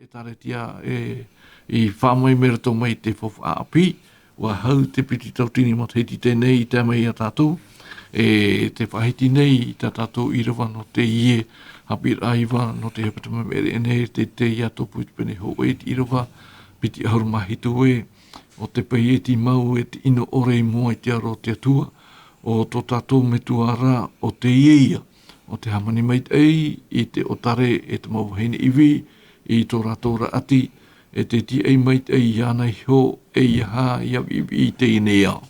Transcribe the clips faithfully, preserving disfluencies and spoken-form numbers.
ʻĒkālesia e, i faʻaʻite mai roto mai te faufaʻa ʻāpī, ʻua hau te piti tauatini matahiti teie i tae mai ia tātou, e tē faʻahiti nei i tā tātou ʻīrava nō teie haʻapiʻiraʻa iva nō te hepetoma i maʻiri aʻe nei, te, te Iatopo i te pene hōʻē i te ʻīrava piti ʻahuru mā hitu ē, ʻo te paieti mau e te ʻino ʻore i mua i te aro o te Atua, ʻo tō tātou metua ra, ʻo teie ia, ʻo te hāmani maitaʻi i te ʻōtare e te mau vahine ivi, i tō rātou raʻati, e te tiaʻi maitaʻi iāna iho, e ʻeiaha ʻia viʻiviʻi i teie nei ao.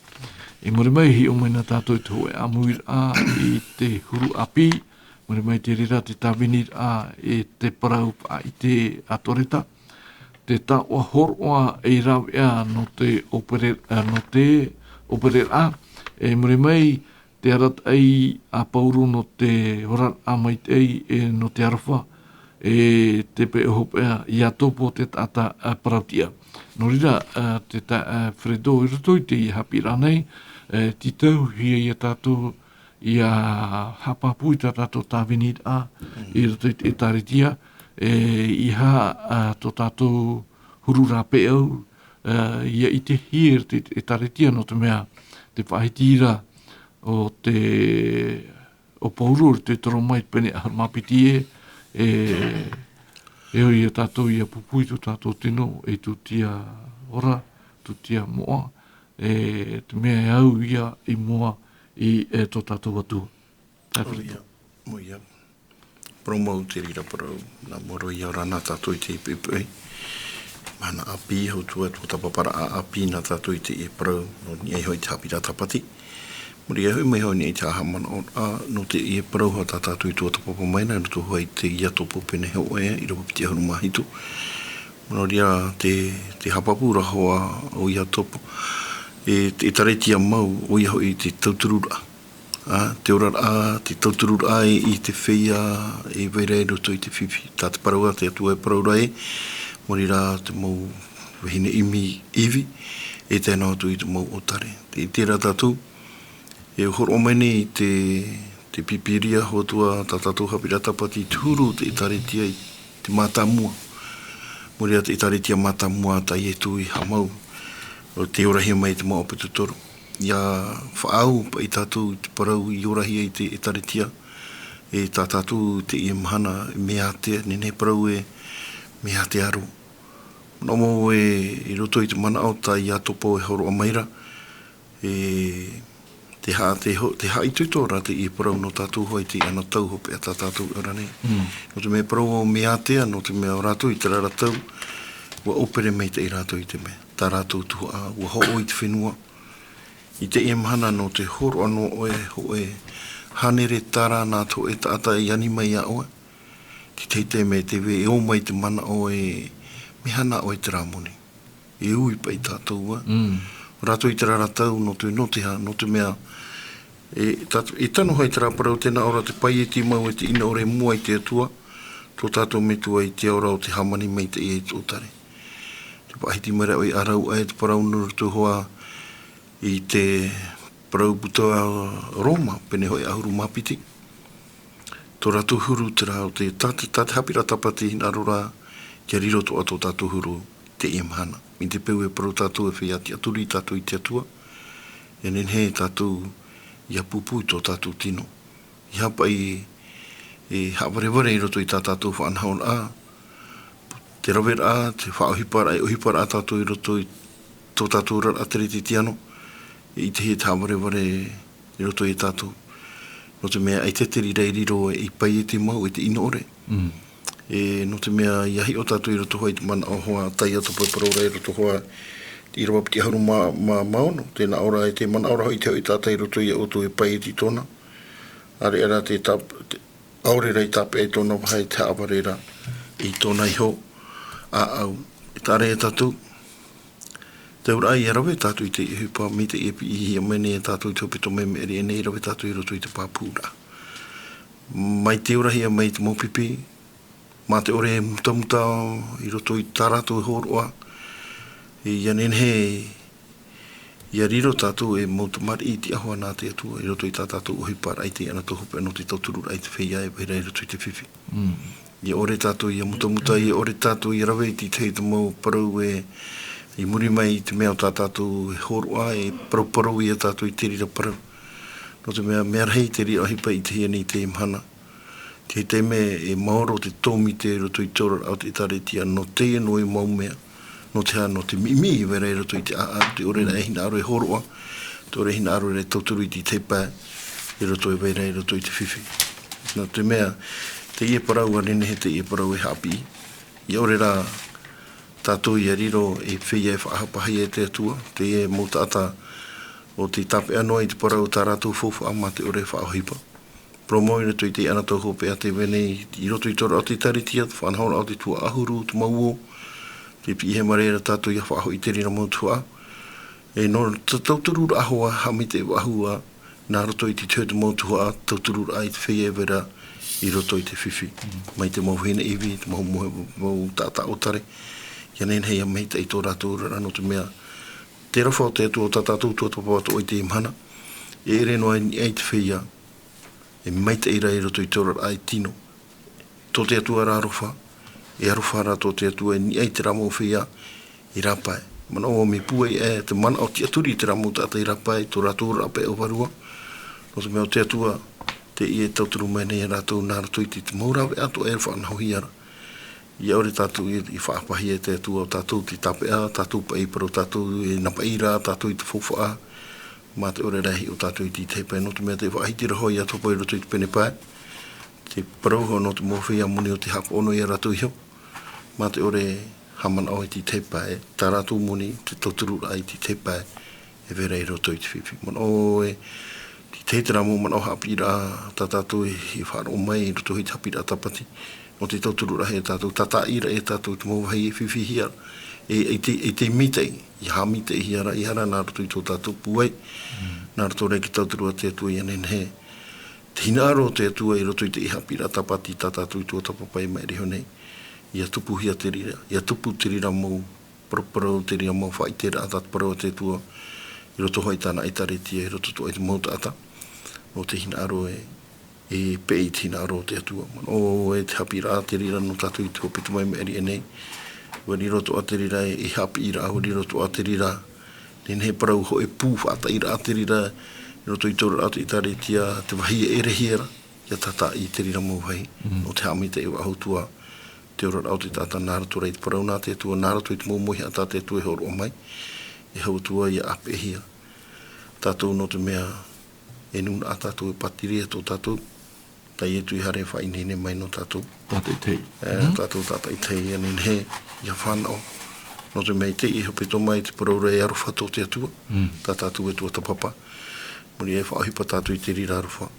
I muri mai, hiʻo mai na tātou i te hōʻē ʻāmuiraʻa i te huru ʻāpī, muri mai te reira te tāviniraʻa e te parau faʻaʻite a Toreta, te taoʻa hōroʻa ei rāveʻa nō te ʻōpere-, nō te ʻōpereraʻa, e muri mai, te arataʻi a Pauro nō te oraraʻa maitaʻi e nō te aroha, e te peʻe hopeʻa Iatopo te taʻata, ā, parautiʻa. Nō reira, ā, te ta-, ā, Fredo i roto i teie haʻapiʻiraʻa nei, e, tītauhia ia tātou ʻia haʻapāpū i tā tātou tāviniraʻa i roto i te ʻĒkālesia, e, ʻeiaha, ā, tō tātou huru rāpae au, ā, ʻia ʻitehia i roto i te ʻĒkālesia nō te mea, te faʻahiti ra ʻo te, ʻo Pauro i roto i te Roma i te pene ʻahuru mā piti ē, e, e ʻoia tātou ʻia pūpū i tō tātou tino, e tūtia ora, tūtia moʻa, e te mea e au ia i mua i, e, tō tātou Atua. Tātou. ʻOia, ʻoia. Parau mau te reira parau, nā mua roa ia ora na tātou i te poʻipoʻi. Mahana ʻāpī, hou atu ā tuatāpaparaʻa ʻāpī na tātou i te parau, nō niʻa iho i te haʻapiʻiraʻa Tāpati. Muri iho mai hoʻi i te haʻamanaʻo, ā, nō teie parau hoʻi tā tātou i tuatāpapa mai na, i roto hoʻi i te Iatopo pene hōʻē, ʻīrava piti ʻahuru mā hitu. Nō reira te, te haʻapāpūraʻa hoʻi o Iatopo, e te ʻĒkālesia mau, ʻoia hoʻi te tautururaʻa. Ā, te oraraʻa, te tautururaʻa i, i te feiā, e vai ra i roto i te fifi. Tā te parau a te Atua e parau ra ē, muri ra te mau vahine ʻimi ivi, e tae noa atu i te mau ʻōtare. Te, terā tātou, e hōroʻa mai nei te, te Pīpīria, hou atu ā tā tātou haʻapiʻiraʻa Tāpati i te huru o te ʻĒkālesia i te mātāmua. Muri ra te ʻĒkālesia mātāmua tā Ietu i haʻamau, ʻo tei orahia mai i te mau ʻāpōsetolo. ʻIa faʻaau paʻi tātou i te parau i orahia i te ʻĒkālesia, e tā tātou teie mahana, e mea ātea, nehenehe parau e mea ātea roa. Nō mau e, i roto i te manaʻo tā Iatopo e hōroʻa mai ra, e, te ha-, te ho-, te haʻaitoito ra teie parau nō tātou hoʻi i teie tau hopeʻa tā tātou e ora nei. Mm. Nō te mea parau ʻo mea ātea, nō te mea ʻo rātou i terā ra tau, ʻua ʻōpere maitaʻi rātou i te mea. Tā rātou tuhaʻa, ʻua hoʻo i te fenua. I teie mahana nō te hōroʻa noa ʻoe, hōʻē hānere tāra nā te hōʻē taʻata i ani mai iā ʻoe. Te tahi taime tē vai e ō mai te manaʻo e, mea hana ʻoe i terā moni. E ui paʻi tātou ā. Mm. Rātou i terā ra tau nō te, nō te hā, nō te mea, e, tā-, e tano hoʻi terā parau, tē nā ʻō ra te paieti mau e te ʻino ʻore i mua i te Atua, tō tātou Metua i te ao ra ʻo te hāmani maitaʻi i te ʻōtare. Te faʻahiti mai ra ʻoe i ʻārauaʻe te parau nō roto hoʻi i te parau buka Roma, pene hōʻē ʻahuru mā piti. Tō rātou huru terā ʻo te, tā te, tā te haʻapiʻiraʻa Tāpati hinaʻaro ra, ʻia riro atoʻa tō tātou huru i teie mahana. Mai te peu e parau tātou e feiā tiʻaturi tātou i te Atua, ʻia nehenehe tātou ʻia pūpū i tō tātou tino. ʻEiaha paʻi e haʻavarevare i roto i tā tātou faʻanahoraʻa, te raveraʻa, te faʻaʻohiparaʻa, e ʻohiparaʻa tātou i roto i tō tātou oraraʻa teretetiano, e ʻitehia te haʻavarevare i roto ia tātou. Nō te mea ʻaita te reira i riro ei paieti mau e te ʻino ʻore. Mm. E, nō te mea ʻia hiʻo tātou i roto hoʻi i te manaʻo hoʻi tā Iatopo e parau ra i roto hoʻi i te ʻīrava piti ʻahuru mā, mā, mā ono, tē nā ʻō ra ē, tē manaʻo ra hoʻi te hōʻē taʻata i roto ia ʻoutou e paieti tōna. ʻĀreʻa rā te tāp-, te, ʻaore rā i tāpeʻa i tōna vaha e te haʻavare ra i tōna iho ʻāʻau. E taʻa ra ia tātou, te auraʻa ʻia rave tātou i te ʻohipa, mai teie piʻihia mai nei ia tātou i te hepetoma i maʻiri aʻe nei, rave tātou i roto i te pāpūraʻa. Mai te orahia mai i te mau pipi, mā te ʻore e mutamuta i roto i tā rātou hōroʻa, ʻia nehenehe ʻia riro tātou ei mau tamariʻi tiʻahoa nā te Atua i roto i tā tātou ʻohiparaʻa i teie tau hopeʻa nō te tautururaʻa i te feiā e vai ra i roto i te fifi. Mm. Ia ʻore tātou ia mutamuta, ia ʻore tātou ia rave i te tahi te mau parau e, i muri mai i te mea o tā tātou e hōroʻa, e paraparau ia tātou i te reira parau. Nō te mea, mea rahi te reira ʻohipa i te hia nei te mahana. Te taime e maoro te tōmite i roto i te oraraʻa o te ʻĒtārētia, nō teie noa i mau mea, nō te aha, nō te miʻimiʻi e vai ra i roto i te ʻāʻau, te ʻore rā e hinaʻaro e hōroʻa, te ʻore e hinaʻaro e tauturu i te tahi pae, i roto e vai ra i roto i te fifi. Nō te mea, teie parau a nehenehe teie parau e haʻapiʻi. Ia ʻore rā tātou ia riro ei feiā e faʻahapahia e te Atua, teie mau taʻata o te tāpeʻa noa i te parau tā rātou faufaʻa mā te ʻore e faʻaʻohipa. Parau mau i roto i te anotau hopeʻa tē vai nei, i roto i te oraraʻa o te ʻĒtārētia, te faʻanahoraʻa o te tuhaʻa ʻahuru, te mau ō, tē piʻihia mai ra tātou ia faʻahoʻi i te reira mau tuhaʻa. E nō te tautururaʻa hoʻi, haʻamaitaʻi faʻahou ā, nā roto i te tahi o te mau tuhaʻa, tautururaʻa i te feiā e vai ra i roto i te fifi. Mai te mau vahine ivi, te mau, mau, mau taʻata ʻōtare, ia nehenehe ia maitaʻi tō rātou oraraʻa nō te mea, te aroha o te Atua o tā tātou tuatāpapa atoʻa i teie mahana, e ʻere noa e niʻa i te feiā, e maitaʻi ra i roto i te oraraʻa e tino. Tō te Atua rā aroha, e aroha rā tō te Atua e niʻa i terā mau feiā i rāpae. Manaʻo mea pūai ʻē te manaʻo tiʻaturi i terā mau taʻata i rāpae, tō rātou oraraʻa pae ʻo vārua. Nō te mea o te Atua, teie e tauturu mai nei ia rātou nā roto i te, te mau rāveʻa atoʻa e faʻanahohia ra. Ia ʻore tātou i, i faʻahapahia e te Atua o tātou te tāpeʻa, tātou paʻi parau tātou e nā paʻi ra, tātou i te faufaʻa, mā te ʻore rā e hiʻo tātou i te tahi pae, nō te mea tē faʻahiti ra hoʻi ia te hopoiʻa i roto i te pene pae, te parau hoʻi nō te mau feiā moni ʻo tē haʻapaʻo noa ia rātou iho, mā te ʻore e haʻamanaʻo i te tahi pae, tā rātou moni, te tautururaʻa i te tahi pae, e vai ra i roto i te fifi. Manaʻo ē, te tahi terā mau manaʻo haʻapiʻiraʻa, tā tātou e, e faʻaroʻo mai i roto i te haʻapiʻiraʻa Tāpati, nō te tautururaʻa e tātou, tātaʻi ra e tātou te mau vāhi e fifihia, e, e te, e te maitaʻi, ia haʻamaitaʻihia ra, ʻeiaha nā roto i tō tātou pūai, nā roto rā i te tauturu a te Atua ia nehenehe. Te hinaʻaro o te Atua i roto i te haʻapiʻiraʻa Tāpati tā tātou i tuatāpapa i maʻiri iho nei. Ia tupuhia te reira, ia tupu te reira mau paraparau, te reira mau faʻaʻiteraʻa tā te parau a te Atua, i roto hoʻi i tāna ʻĒtārētia, i roto atoʻa i te mau taʻata, nō te hinaʻaro e, e peʻe i te hinaʻaro o te Atua. Manaʻo ē te haʻapiʻiraʻa te reira nō tātou i te hepetoma i maʻiri aʻe nei. ʻUa riro atoʻa te reira e haʻapiʻiraʻa, ʻua riro atoʻa te reira, nehenehe parau hoʻi pū faʻataʻiraʻa te reira, i roto i te oraraʻa o te ʻĒtārētia, te vāhi e ʻerehia ra, ia tātaʻi i te reira mau vāhi, nō te haʻamaitaʻi faʻahou atu ā, te oraraʻa o te taʻata nā roto rā i te parau nā te Atua, nā roto i te mau mauhaʻa tā te Atua e hōroʻa mai, e hau atu ā ia ʻāpeʻehia. Tātou nō te mea, e nūnaʻa tātou, e pātireia tō tātou, tā Ietu i haere e faʻaineine mai nō tātou. Tātaʻitahi. E, tātou tātaʻitahi, ia nehenehe, ia fānaʻo. Nō te mea i teie hepetoma i te parau ra e aroha tō te Atua, tā tātou e tuatāpapa. Muri aʻe e faʻaʻohipa tātou i te reira aroha.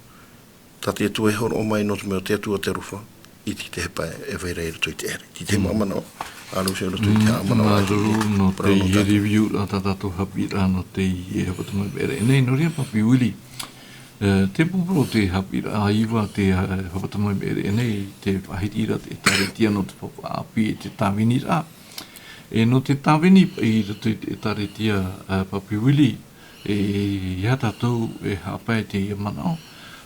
Tā te Atua e hōroʻa mai nō te mea o te Atua te aroha, i te tahi pae e vai ra i roto i te ʻere. Te tahi mau manaʻo, ʻālosi i roto i te haʻamanaʻo. Māuruuru nō teie review ra tā tātou haʻapiʻiraʻa nō teie hepetoma i maʻiri aʻe nei, nō reira Papi Willie. E, te pōporo te haʻapiʻiraʻa iva te, e, hepetoma i maʻiri aʻe nei, te faʻahiti ra te ʻĒtārētia nō te faufaʻa ʻāpī e te tāviniraʻa. E nō te tāvini i roto i te ʻĒtārētia, e, Papi Willie, e, ia tātou e haʻapae i teie manaʻo,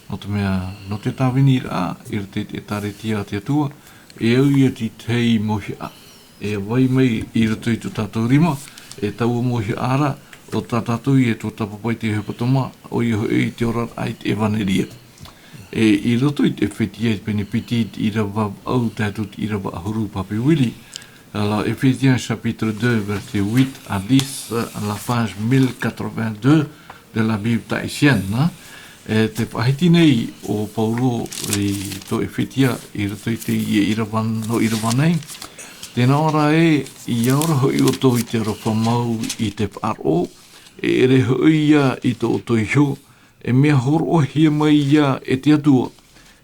nō te mea, nō te tāviniraʻa i roto i te ʻĒtārētia a te Atua, e au ia te tahi mauhaʻa e vai mai i roto i tō tātou rima, e taua mauhaʻa ra, ʻo tā tātou e tuatāpapa i te hepetoma, ʻoia hoʻi te oraraʻa i te ʻevanelia. E, i roto i te ʻEfetia i te pene piti, i te ʻīrava vaʻu tae atu i te ʻīrava ʻahuru Papi Willie. Alors, Éphésiens chapitre deux, versets huit à dix, à la page mille quatre-vingt-deux de la Bible tahitienne, hein. E, tē faʻahiti nei ʻo Paulo i tō ʻEfetia i roto i teie ʻīrava, nō ʻīrava nei. Tē nā ʻō ra ē, ʻia ora hoʻi ʻoutou i te aroha mau i te faʻaroʻo, e ʻere hoʻi ia i tō ʻoutou iho, e mea hōroʻahia mai ia e te Atua,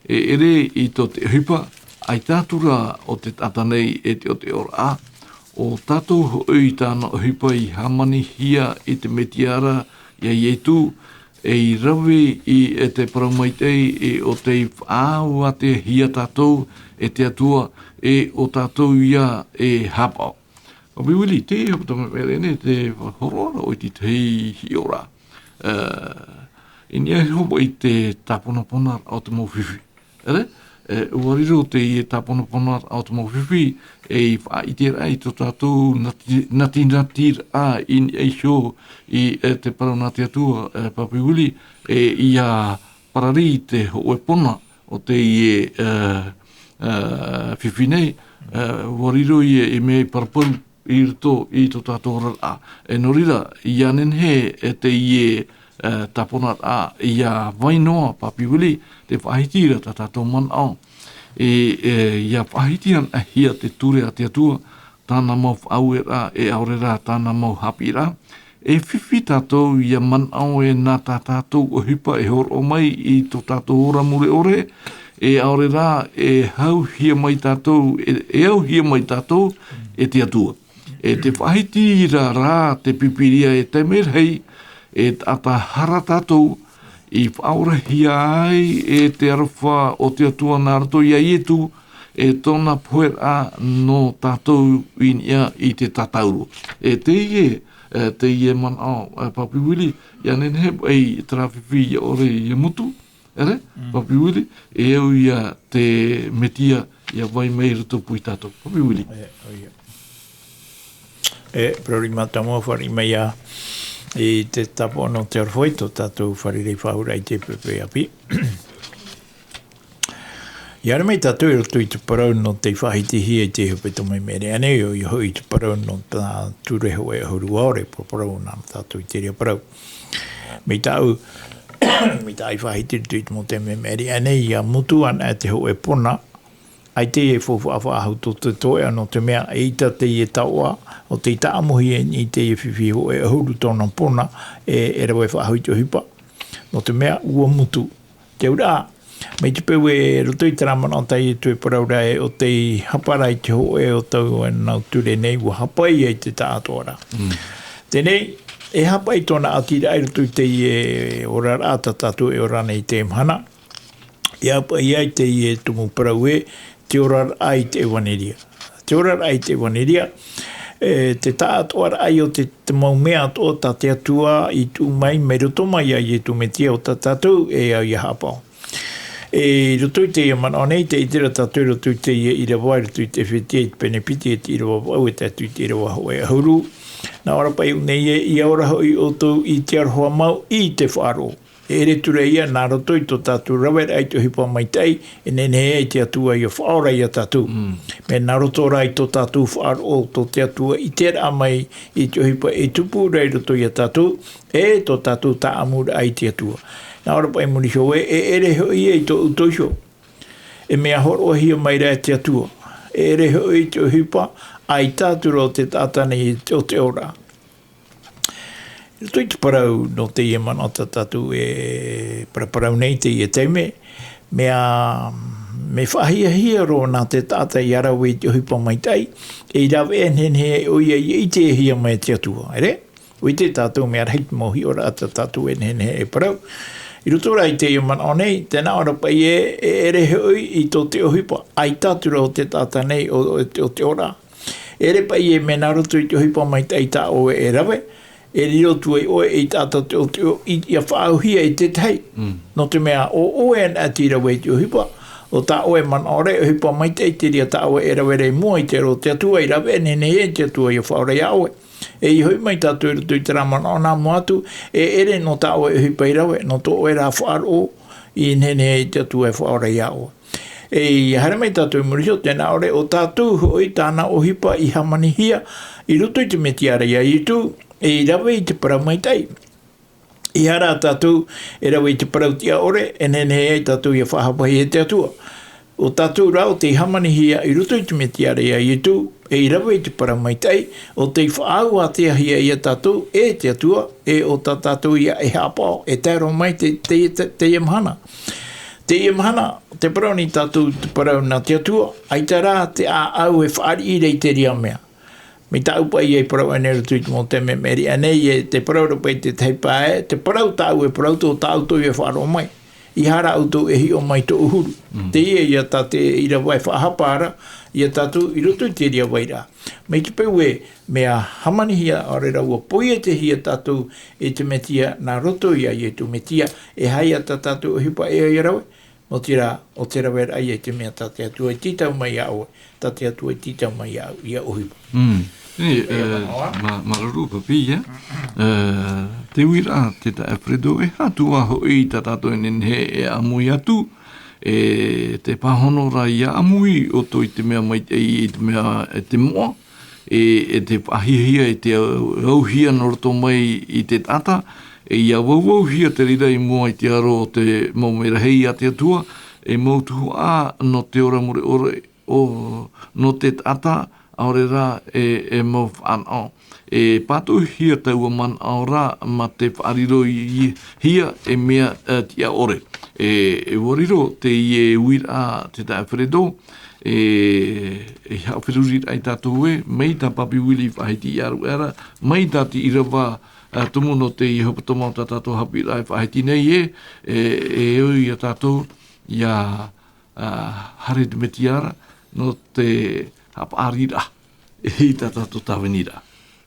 e ʻere i tō te ʻohipa, ʻaita atu rā ʻo te taʻata nei e te, ʻo te ʻōraʻa, ʻo tātou hoʻi tāna ʻohipa i hāmanihia i te Metia ra, ia Ietu, e i rave i, e te parau maitaʻi, e ʻo tei faʻauatehia tātou e te Atua, e ʻo tātou ia e haʻapaʻo. Papi Willie, teie hepetoma i maʻiri aʻe nei, tē hōroʻa ra ʻoe i te tahi hiʻoraʻa. E, i niʻa iho i te tāponapona o te mau fifi. ʻEre? E, ʻua riro teie tāponopono o te mau fifi, e, i faʻaʻiteraʻa i tō tātou nati-, natinatiraʻa i niʻa iho i, e, te parau nā te Atua, e, Papi Willie, e, ʻia parari i te hōʻē pona o teie, e, e, fifi nei, e, ʻua riro ia i mea i paraparau i roto i tō tātou oraraʻa. E, nō reira, ʻia nehenehe, e, teie, e, tāponoraʻa ʻia vai noa, Papi Willie, tē faʻahiti ra tā tātou manaʻo. E, e, ʻia faʻahiti anaʻe hia te ture a te Atua, tāna mau faʻaueraʻa, e ʻaore rā tāna mau haʻapiʻiraʻa. E fifi tātou ʻia manaʻo e nā tā tātou ʻohipa e hōroʻa mai i tō tātou ora mure ʻore, e ʻaore rā e hauhia mai tātou, e, e auhia mai tātou e te Atua. E tē faʻahiti ra rā te Pīpīria e taime rahi, e taʻata hara tātou, i faʻaorahia ai e te aroha o te Atua nā roto iā Ietu, e tōna poheraʻa nō tātou i niʻa i te tātauro. E teie, e, teie manaʻo, e, Papi Willie, ʻia nehenehe paʻi terā fifi ʻia ʻore ʻia mutu, ʻere? Mm. Papi Willie, e au ia te Metia ʻia vai mai i roto pū ia tātou. Papi Willie. E, ʻoia. E, parau riʻi mātāmua, fāriʻi mai ā i te tāpaʻo nō te aroha i tō tātou fārerei faʻahou i te pepe ʻāpī. ʻIa haere mai tātou i roto i te parau nō te faʻahitihia i te hepetoma i maʻiri aʻenei, ʻoia hoʻi te parau nō te ture hōʻē ʻahuru ʻaore, parau nā tātou i terā parau. Mai tāʻu, mai tāʻu i faʻahiti i roto i te mau taime i maʻiri aʻenei, ʻia mutu anaʻe te hōʻē pona, ʻaita e faufaʻa faʻahou tō te toeʻa nō te mea, eʻita teie taoʻa, ʻo tei tāʻamuhia i teie fifi hōʻē ʻahuru tōna pona, e, e rave faʻahou i te ʻohipa. Nō te mea, ʻua mutu. Te auraʻa, mai te peu e roto i terā manaʻo tā Ietu e parau ra ē, ʻo tei hapa ra i te hōʻē o tau e nau ture nei, ʻua hapaʻi ai te taʻatoʻaraʻa. Mm. Teie, e hapaʻi tōna ʻātiraʻa i roto i teie oraraʻa tā tātou e ora nei i teie mahana. ʻIa hapaʻi ai teie tumu parau ē, te oraraʻa i te ʻevaneria. Te oraraʻa i te ʻevaneria, e, te taʻatoʻaraʻa o te, te mau mea atoʻa tā te Atua i tuʻu mai, mai roto mai iā Ietu Metia ʻo tā tātou e au ʻia haʻapaʻo. E, i roto i teie manaʻo nei, tē ʻite ra tātou i roto i teie ʻīrava, i roto i te ʻEfetia, i te pene piti, e te ʻīrava vaʻu, e tae atu i te ʻīrava hōʻē ʻahuru. Nā ʻō ra paʻi nei ē, ʻia ora hoʻi ʻoutou i te aroha mau i te faʻaroʻo. E ʻere atu ra ïa nā roto i tō tātou raveraʻa i te ʻohipa maitaʻi, e nehenehe ai te Atua ʻia faʻaora iā tātou. Mm. Mea nā roto rā i tō tātou faʻaroʻo, tō te Atua ʻiteraʻa mai i te ʻohipa e tupu ra i roto iā tātou, e tō tātou tāʻamuraʻa i te Atua. Nā ʻō ra paʻi i muri iho ē, e ʻere hoʻi ïa i tō ʻoutou iho. E mea hōroʻahia mai ra e te Atua. E ʻere hoʻi i te ʻohipa, ʻaita atu ra ʻo te taʻata nei i te, ʻo te ora. I roto i te parau nō teie manaʻo tā tātou e paraparau nei teie taime, mea, mea faʻahiahia roa nā te taʻata ʻia rave i te ʻohipa maitaʻi, e ʻia rave e nehenehe ʻoia ʻia ʻitehia mai e te Atua, ʻere? ʻUa ʻite tātou mea rahi te mau hiʻoraʻa tā tātou e nehenehe e parau. I roto rā i teie manaʻo nei, tē nā ʻō ra paʻi ē, e ʻere hoʻi i tō te ʻohipa, ʻaita atu ra ʻo te taʻata nei ʻo, ʻo, ʻo te ora. E ʻere paʻi ē mea nā roto i te ʻohipa maitaʻi tā ʻoe e rave, e riro atu ai ʻoe ei taʻata teʻoteʻo i, ʻia faʻaauhia e te tahi. Mm. Nō te mea ʻo ʻoe anaʻe tei rave i te ʻohipa, ʻo tā ʻoe manaʻo ra e ʻohipa maitaʻi te reira tā ʻoe e rave ra i mua i te aro o te Atua, ʻia rave e nehenehe ai te Atua ʻia faʻaora iā ʻoe. E i hoʻi mai tātou i roto i terā manaʻo nā mua atu, e ʻere nō tā ʻoe ʻohipa i rave, nō tō ʻoe rā faʻaroʻo, i nehenehe ai te Atua e faʻaora iā ʻoe. E ʻia haere mai tātou i muri iho, tē nā ʻō ra ē ʻo tātou hoʻi tāna ʻohipa i hāmanihia, i roto i te Metia ra iā Ietu, e i rave i te parau maitaʻi. ʻEiaha rā tātou e rave i te parau tiʻa ʻore, e nehenehe ai tātou ʻia faʻahapahia e te Atua. ʻO tātou rā ʻo tei hāmanihia i roto i te Metia ra iā Ietu, e i rave i te parau maitaʻi, ʻo tei faʻaau-ātea-hia ia tātou e te Atua, e ʻo tā tātou ïa e haʻapaʻo, e tae roa mai te, te, te, teie mahana. Teie mahana, tē parau nei tātou te parau nā te Atua, ʻaita rā te ʻāʻau e fāriʻi ra i terā mea. Mai tāʻu paʻi ïa i parau aʻenei i roto i te mau taime i maʻiri aʻenei, e tē parau ra paʻi te tahi pae, te parau tāʻu e parau, tō tāʻu tou e faʻaroʻo mai. ʻEiaha rā ʻoutou e hiʻo mai tōʻu huru. Mm. Teie ïa tā te ʻīrava e faʻahapa ra iā tātou i roto i terā vairaʻa. Mai te peu ē, mea hāmanihia ʻaore rā ʻua poietehia tātou e te Metia nā roto iā Ietu Metia, e aha ïa tā tātou ʻohipa e au ʻia rave? Nō te rā, o te rave raʻa ia i te mea tā te Atua i tītau mai iā ʻoe, tā te Atua i tītau mai iā, iā ʻohipa. Mm. E, e, manaʻo. Ma, māuruuru, Papi, ia. E, te uiraʻa, te taeaʻe Fredo, e aha atu ā hoʻi tā tātou e nehenehe e ʻāmui atu, e te pāhono ra ʻia ʻāmui ʻoutou i te mea maitaʻi, i te mea, e te moʻa, e, e te faʻahiahia, e te au-, auhia nō roto mai i te taʻata, e ʻia vauvauhia te reira i mua i te aro o te mau merahi a te Atua, e mau tuhaʻa nō te ora mure ʻore, ʻo, nō te taʻata, ʻaore rā, e, e mau fānaʻo. E pātoʻihia taua manaʻo ra, mā te faʻariro i, i, hia e mea, e, tiʻa ʻore. E, e ʻua riro teie uiraʻa te taeaʻe Fredo, e, e haʻaferuri raʻa ia tātou ē, mai tā Papi Willie i faʻahiti i ʻaruʻa ra, mai tā te ʻīrava, e, tumu nō te hepetoma o tā tātou haʻapiʻiraʻa e faʻahiti nei ē, e, e ui ia tātou, ʻia, a, haere i te Mesia ra, nō te haʻapaʻariraʻa i tā tātou tāviniraʻa.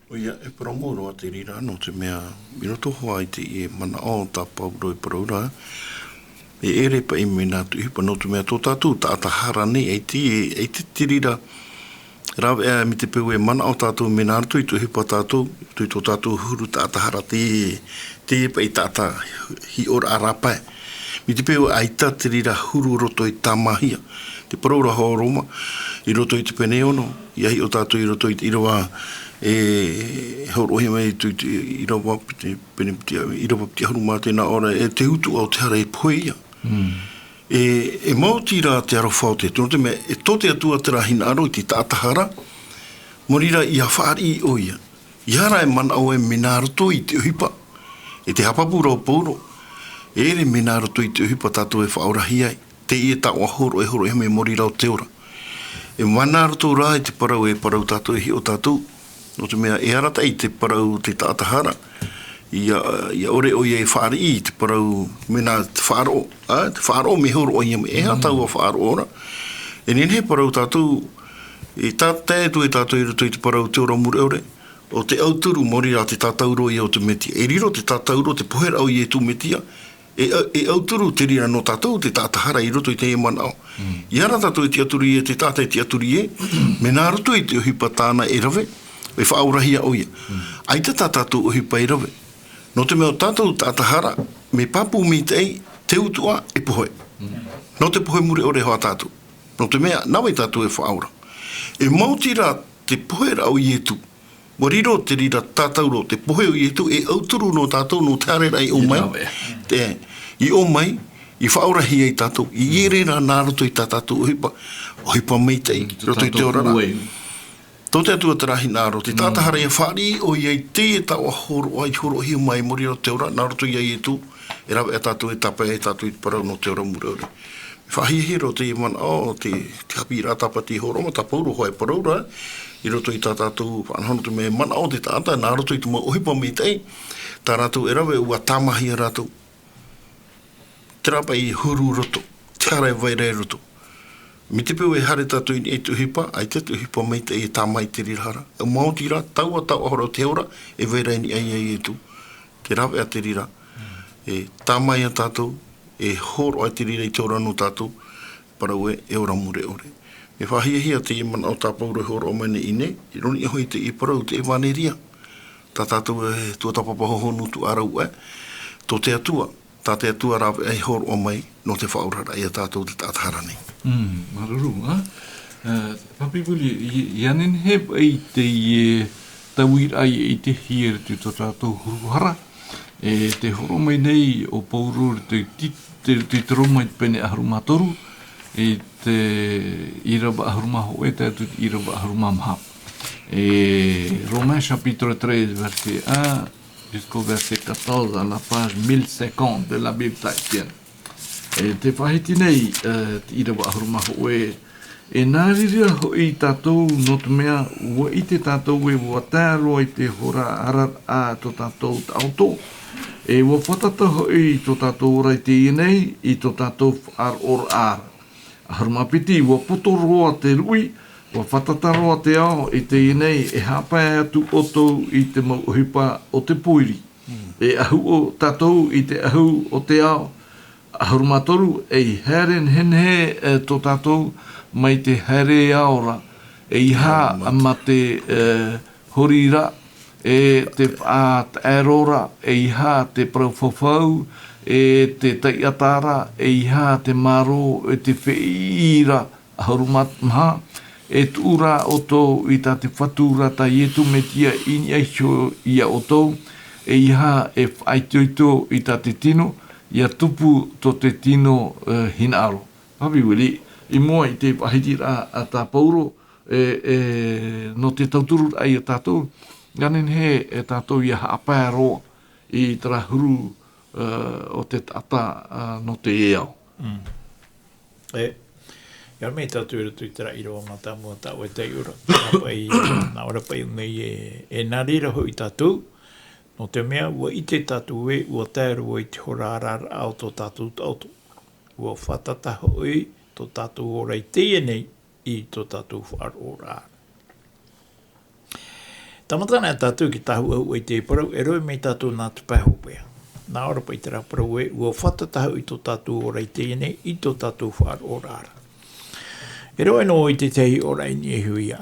ʻOia, e parau mau roa te reira, nō te mea, i roto hoʻi i teie manaʻo tā Pauro e parau ra, e ʻere paʻi mea nā te ʻohipa, nō te mea tō tātou taʻata hara nei, ʻaita, ʻaita te reira, rāveʻa mai te peu e manaʻo tātou mea nā roto i te ʻohipa tātou, i tō tātou huru taʻata hara te, te paʻi taʻata hiʻoraʻa rāpae. Mai te peu ʻaita te reira huru roto i tāmāhia. Te parau ra Roma, i roto i te pene ono, ʻia hiʻo tātou i roto i te ʻīrava, e, hōroʻahia mai i te, i te ʻīrava, te pene piti, ʻīrava piti ʻahuru mā te nā ʻō ra, e te utuʻa o te hara e pohe ia. Mm. E, e maoti rā te aroha o te Atua, nō te mea, e tō te Atua terā hinaʻaro i te taʻata hara, mō reira ʻia fāriʻi ʻoia. ʻEiaha rā e manaʻo ē mea nā roto i te ʻohipa, e te haʻapāpū ra ʻo Pauro, e ʻere mea nā roto i te ʻohipa tātou e faʻaorahia ai, teie taoʻa hōroʻa e hōroʻahia mai mō reira o te ora. E mea nā roto rā i te parau e parau tātou, e hiʻo tātou, nō te mea e arataʻi te parau te taʻata hara, ʻia, ʻia ʻore ʻoia e fāriʻi i te parau, mea nā te faʻaroʻo, ā, te faʻaroʻo mea hōroʻahia mai, e aha Mm. taua faʻaroʻo ra. E nehenehe e parau tātou, e tā, tae atu e tātou i roto i te parau te ora mure ʻore, ʻo te auturu mō reira te tātauro ia o te Mesia. E riro te tātauro, te poheraʻa o Ietu Mesia, e, e auturu te reira nō tātou, te taʻata hara i roto i teie manaʻo. Mm. ʻEiaha rā tātou e tiʻaturi ē, te taʻata e tiʻaturi ē, mea nā roto i te ʻohipa tāna e rave, e faʻaorahia ʻoia. Mm. ʻAita tā tātou ʻohipa e rave. Nō te mea ʻo tātou taʻata hara, mea pāpū maitaʻi, te utuʻa e pohe. Mm. Nō te pohe mure ʻore hoʻi tātou. Nō te mea, nā vai tātou e faʻaora. E maoti rā te poheraʻa o Ietu. ʻUa riro te reira tātauro, te pohe o Ietu, e auturu nō tātou, nō te haereraʻa i ʻō mai. Te, i ʻō mai, i faʻaorahia ai tātou, i ʻere rā nā roto i tā tātou ʻohipa, ʻohipa maitaʻi, Mm, roto i te ora ra. Tō te Atua terā hinaʻaro, te taʻata Mm. hara ʻia fāriʻi ʻoia i te taoʻa hōroʻa, i hōroʻahia mai mō reira o te ora, nā roto ia Ietu, e rāveʻa tātou, e tāpae ai tātou i te parau nō te ora mure ʻore. Faʻahiahia roa teie manaʻo, te, te haʻapiʻiraʻa tāpati hōroʻa mai tā Pauro hoʻi e parau ra, i roto i tā tātou faʻanahonaho te mea manaʻo te taʻata, nā roto i te mau ʻohipa maitaʻi, tā rātou e rave ʻua tāmāhia rātou. Terā paʻi huru roto, te hara e vai ra i roto. Mai te peu e haere tātou i niʻa i te ʻohipa, ʻaita te ʻohipa maitaʻi e tāmā i te reira hara. E maoti rā, taua taoʻa hōroʻa o te ora, e vai ra i niʻa ia Ietu. Te rāveʻa te reira, e tāmā ia tātou, e hōroʻa te reira i te ora nō tātou, parau ē, e ora mure ʻore. Mea faʻahiahia teie manaʻo tā Pauro e hōroʻa mai nei i ʻō nei, i roto i teie parau, te ʻevaneria. Tā tātou e tuatāpapa hohonu tuʻaro ē, tō te Atua, tā te Atua rāveʻa e hōroʻa mai, nō te faʻaoraraʻa ia tātou te taʻata hara nei. Mm, māuruuru, ā? Ā, Papi Willie, i, ʻia nehenehe paʻi teie tauiraʻa i te hiere te tō tātou huru hara. E te hōroʻa mai nei ʻo Pauro i te ti-, te, te Roma i te pene ʻahuru mā toru, i te ʻīrava ʻahuru mā hōʻē, tae atu i te ʻīrava ʻahuru mā maha. E Romains chapitre treize, verset un, jusqu'au verset quatorze, à la page mille cinquante de la Bible tahitienne. E te faʻahiti nei, e, te ʻīrava ʻahuru mā hōʻē, e nā reira hoʻi tātou, nō te mea, ʻua ʻite tātou ē ʻua tae roa i te hora araraʻa tō tātou taʻoto. E ʻua fātata hoʻi tō tātou ora i teie nei, i tō tātou faʻaroʻoraʻa. ʻAhuru mā piti, ʻua poto roa te ruʻi, ʻua fātata roa te ao, i teie nei, e haʻapae atu ʻoutou i te mau ʻohipa o te pōiri. Mm. E ʻahu ʻo tātou i te ʻahu o te ao, ʻAhuru mā toru, ei haere nehenehe, e, tō tātou mai te haere ao ra, eiaha ma te, e, hori ra, e te faʻataʻero ra, eiaha te parau fafau, e te taiʻata ra, eiaha te mārō, e te feʻiʻi ra, ʻahuru mā maha, e tuʻu ra ʻoutou i tā te Fatu ra tā Iesu Mesia i niʻa iho ia ʻoutou, eiaha e faʻaitoito i tā te tino, ʻia tupu tō te tino, e, hinaʻaro. Papi Willie, i mua i te faʻahitiraʻa a tā Paulo, e, e, nō te tauturu ai ia tātou, ʻia nehenehe e tātou ʻia haʻapae roa i terā huru, e, o te taʻata, e, nō te ao. Mm. E, ʻia ora mai tātou i roto i terā ʻīrava mātāmua tā ʻoe taiʻo ra. Nā paʻi, nā ʻō ra paʻi nei e, e nā reira hoʻi tātou, nō te mea, ʻua ʻite tātou ē, ʻua tae roa i te hora araraʻa o tō tātou taʻoto. ʻUa fātata hoʻi tō tātou ora i teie nei i tō tātou faʻaroʻoraʻa. Tāmata ana tātou i te tāhuʻahuʻa i te parau, e roʻi mai tātou nā te pae hopeʻa. Nā ʻō ra paʻi terā parau ē, ʻua fātata hoʻi tō tātou ora i teie nei i tō tātou faʻaroʻoraʻa. E roʻi noa i te tahi ora i niʻa iho ia.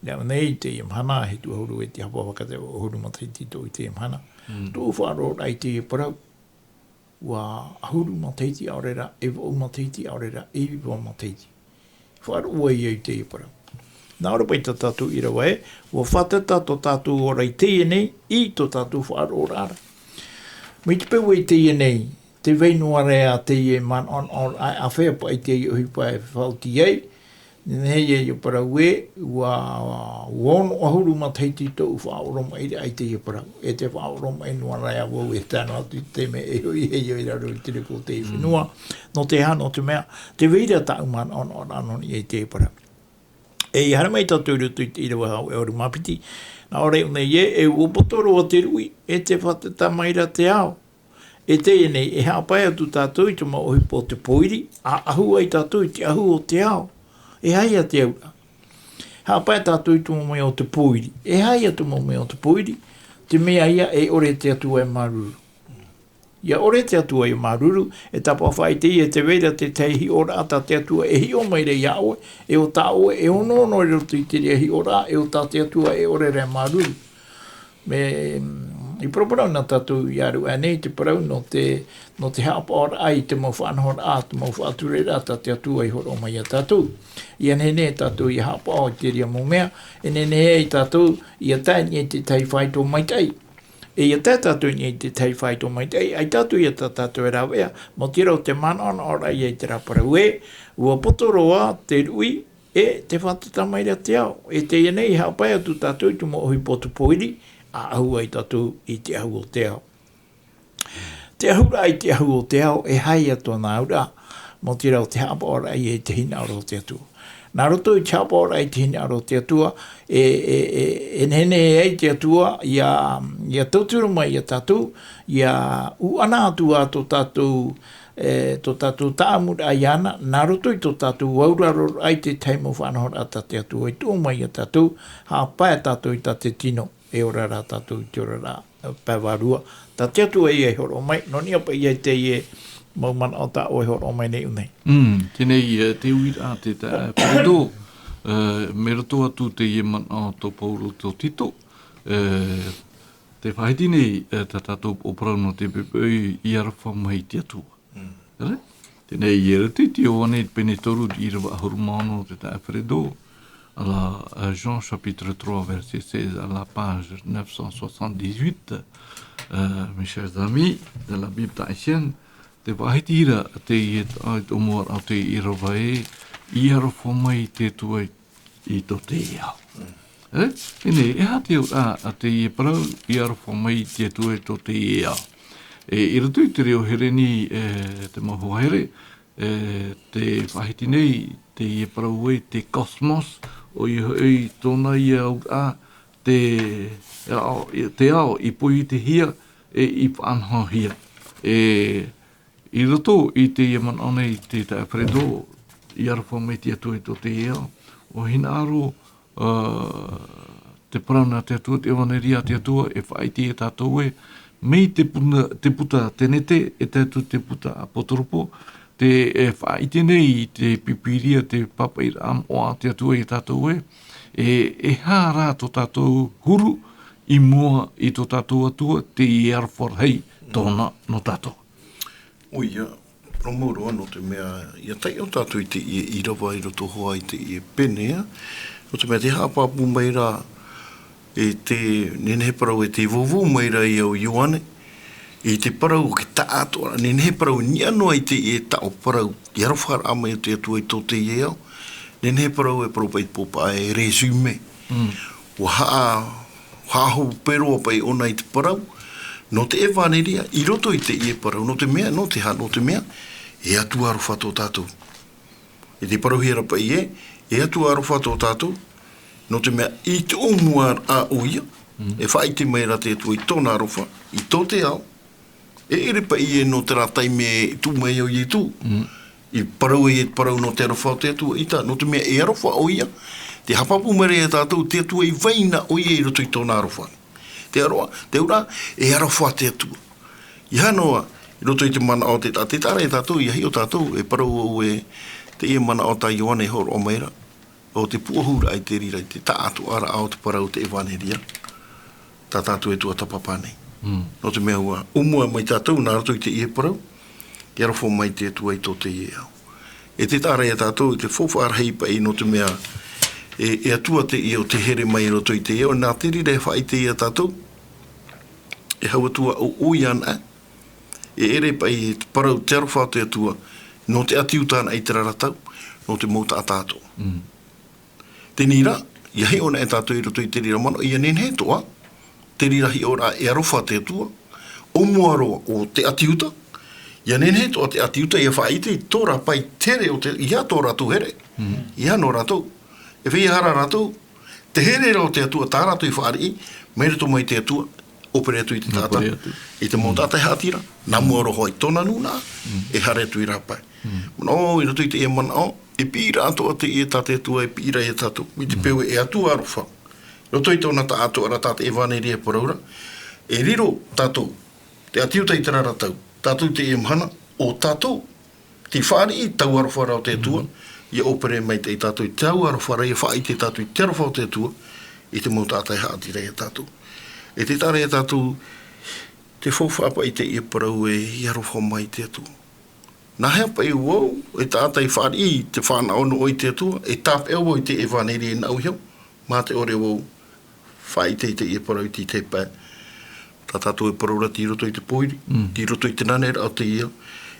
Ia, nei i teie mahana, e tuahuru e te hapa vaka te ʻahuru matahiti tō i teie mahana. Mm. Tōʻu faʻaroʻoraʻa i teie parau, ʻua ʻahuru matahiti ʻaore rā, e vaʻu matahiti ʻaore rā, e iva matahiti. Faʻaroʻo ai i teie parau. Nā ʻō ra paʻi tā tātou ʻīrava ē, ʻua fātata tō tātou ora i teie nei, i tō tātou faʻaroʻoraʻa. Mai te peu i teie nei, tē vai noa ra teie manaʻonaʻo, ʻaita paʻi teie ʻohipa e faʻaoti ai, Nehenehe ia parau ē, ʻua, ʻua ono ʻahuru matahiti tōʻu faʻaoromaʻiraʻa i teie parau. E tē faʻaoromaʻi noa ra vau e tae noa atu i te mea e hoʻi ai i raro i te repo o te fenua. Nō te aha, nō te mea, tē vai ra tāʻu manaʻonaʻoraʻa nō niʻa i teie parau. E haere mai tātou i roto i te ʻīrava hau e ʻahuru mā piti. Nā ʻō ra nei ē, e ʻua poto roa te ruʻi, e tē fātata mai ra te ao. E teie nei, e haʻapae atu tātou i te mau ʻohipa o te pōiri, ʻa ʻahu ai tātou i te ʻahu o te ao. E aha ia te auraʻa? Haʻapae tātou i te mau mea o te pōiri. E aha ia te mau mea o te pōiri? Te mea ia e ʻore te Atua e māuruuru. ʻIa ʻore te Atua e māuruuru, e tāpaʻo faʻaʻite ïa tē vai ra te tahi hiʻoraʻa tā te Atua e hiʻo mai ra iā ʻoe, e ʻo tā ʻoe e onoono i roto i terā hiʻoraʻa, e ʻo tā te Atua e ʻore ra e māuruuru. Me, mm, i paraparau na tātou i ʻāruʻa nei te parau nō te, nō te haʻapaʻoraʻa i te mau faʻanahoraʻa, te mau faʻatureraʻa tā te Atua i hōroʻa mai iā tātou. ʻIa nehenehe tātou ʻia haʻapaʻo i terā mau mea, e nehenehe ai tātou ʻia tae i niʻa i te tahi faito maitaʻi. E ʻia tae tātou i niʻa i te tahi faito maitaʻi, ʻaita atu ïa tā tātou e rāveʻa, maoti rā ʻo te manaʻonaʻoraʻa ïa i terā parau ē, ʻua poto roa te ruʻi, e tē fātata mai ra te ao. E teie nei, haʻapae atu tātou i te mau ʻohipa o te pōiri, ʻa ʻahu ai tātou i te ʻahu o te ao. Te ʻahuraʻa i te ʻahu o te ao, e aha ia tōna auraʻa, maoti rā ʻo te haʻapaʻoraʻa ïa i te hinaʻaro o te Atua. Nā roto i te haʻapaʻoraʻa i te hinaʻaro o te Atua, e, e, e, e nehenehe ai te Atua, ʻia, ʻia tauturu mai iā tātou, ʻia ʻuʻana atu ā tō tātou, e, tō tātou tāʻamuraʻa iāna, nā roto i tō tātou auraroraʻa i te tahi mau faʻanahoraʻa tā te Atua i tuʻu mai iā tātou, haʻapae tātou i tā te tino, e ora rā tātou i te oraraʻa, e, pae vārua. Tā te Atua ïa i hōroʻa mai, nō niʻa paʻi ïa i teie mau manaʻo tā ʻoe i hōroʻa mai nei ʻu nei. Mm, teie nei, e, te uiraʻa te, tā, e, Pereto, e, mai roto atu teie manaʻo tō Paulo tō Tito, e, tē faʻahiti nei, e, tā tātou ʻōparau nō te poʻipoʻi i aroha mai te Atua. Mm. Teie nei, i roto i te Ioane pene toru, ʻīrava ʻahuru mā ono, te taeaʻe Pereto, à la, à Jean chapitre trois, verset seize, à la page neuf cent soixante-dix-huit, euh, mes chers amis de la Bible tahitienne, tē faʻahiti ra teie, ā, i te ʻōmuaraʻa o te ʻīrava ē, i aroha mai te Atua i tō teie ao. E? Teie nei, e aha te auraʻa a teie parau, i aroha mai te Atua i tō teie ao? E, i roto i te reo Hereni, e, te mau hoa here, e, tē faʻahiti nei, teie parau ē, te cosmos, ʻoia hoʻi tōna ïa auraʻa, te ao, te ao i poiʻitehia, e i faʻanahohia. E, I roto i teie manaʻo nei te taeaʻe Pereto, i aroha mai te Atua i tō teie ao, ʻua hinaʻaro, ā, te parau nā te Atua, te ʻevanelia a te Atua, e faʻaʻite ia tātou ē, mai te puna, te puta tenete, e tae atu te puta apotoropo, te, e, faʻaʻite nei i te Pīpīria, te pāpaʻiraʻa moʻa a te Atua ia tātou ē, e, e aha rā tō tātou huru i mua i tō tātou Atua, teie aroha rahi tōna nō tātou. ʻOia, parau mau roa, nō te mea, ʻia taiʻo tātou i teie ʻīrava i roto hoʻi i teie pene, nō te mea tē haʻapāpū mai ra, e te, nehenehe parau e tē vauvau mai ra ia ʻo Ioane, i te parau o te taʻatoʻaraʻa, nehenehe parau e niʻa noa i teie taʻo parau, te aroharaʻa mai o te Atua i tō teie ao, nehenehe parau e parau paʻi te pō paʻi e résumé. Mm. ʻUa haʻa-, haʻahope roa paʻi ʻōna i te parau, nō te ʻevaneria, i roto i teie parau, nō te mea, nō te aha, nō te mea, e Atua aroha tō tātou. E tē parauhia ra paʻi ē, e Atua aroha tō tātou, nō te mea i te ʻōmuaraʻa ʻoia, Mm. e faʻaʻite mai ra te Atua i tōna aroha, i tō te ao, e ʻere paʻi ē nō terā taime e tuʻu mai ai ʻo Ietu. Mm. I parau ai e te parau nō te aroha o te Atua, ʻaita, nō te mea e aroha ʻoia, tē haʻapāpū mai ra ia tātou, te Atua i vai na ʻoia i roto i tōna aroha. Te aroha, te auraʻa, e aroha te Atua. ʻIa noa, i roto i te manaʻo te ta-, te taʻa ra ia tātou, ʻia hiʻo tātou, e parau au ē, teie manaʻo tā Ioane e hōroʻa mai ra, ʻo te puʻohuraʻa i te reira, i te taʻatoʻaraʻa o te parau o te ʻevaneria, tā tātou e tuatāpapa nei. Mm. Nō te mea ʻua ʻōmua mai tātou, nā roto i teie parau, te aroha mai te Atua i tō teie ao. E te taʻa ra ia tātou, i te faufaʻa rahi paʻi nō te mea, e, e Atua teie ʻo tē here mai i roto i teie ao, nā te reira e faʻaʻite ia tātou, e hau atu ā ʻo, ʻoia anaʻe, e ʻere paʻi te parau te aroha o te Atua, nō te ʻati uta anaʻe i terā ra tau, nō te mau taʻata atoʻa. Mm. Teie rā, ʻia hiʻo anaʻe tātou i roto i te reira manaʻo, ʻia nehenehe atoʻa, te reira hiʻoraʻa e aroha te Atua, ʻōmua roa ʻo te ʻati uta, ʻia nehenehe atoʻa te ʻati uta, ʻia faʻaʻite i tō rāpae here o te, ʻeiaha tō rātou here, Mm. ʻeiaha nō rātou. E feiā rā rātou, te here ra o te Atua, tā rātou i fāriʻi, mai roto mai te Atua, ʻōpere atu i te taʻata, ʻōpere atu. I te mau Mm. taʻata e haʻati ra, nā mua roa hoʻi tōna nūnaʻa, Mm. e haere atu i rāpae. Mm. Manaʻo, i roto i teie manaʻo, e piʻiraʻa atoʻa teie tā te Atua, e piʻi ra ia tātou, i te Mm. peu e Atua aroha. I roto i tōna taʻatoʻaraʻa tā te ʻevaneria e parau ra, e riro tātou, te ʻati uta i terā ra tau, tātou teie mahana, ʻo tātou, tē fāriʻi i te aroha ra o te Atua, Mm. ʻia ʻōpere maitaʻi tātou i te aroha ra, ʻia faʻaʻite tātou i te aroha o te Atua, i te mau taʻata e haʻati ra ia tātou. E te taʻa ra ia tātou, te faufaʻa paʻi teie parau ē, ʻia aroha mai te Atua. Nā hea paʻi vau, e taʻata i fāriʻi i te fānaʻo nō ʻoe i te Atua, e tāpeʻa vau i te ʻevaneria nāʻu iho, mā te ʻore vau, faʻaʻite i teie parau i te tahi pae. Tā tātou e parau ra tei roto i te pōiri, Mm. tei roto i te naneraʻa o teie ao,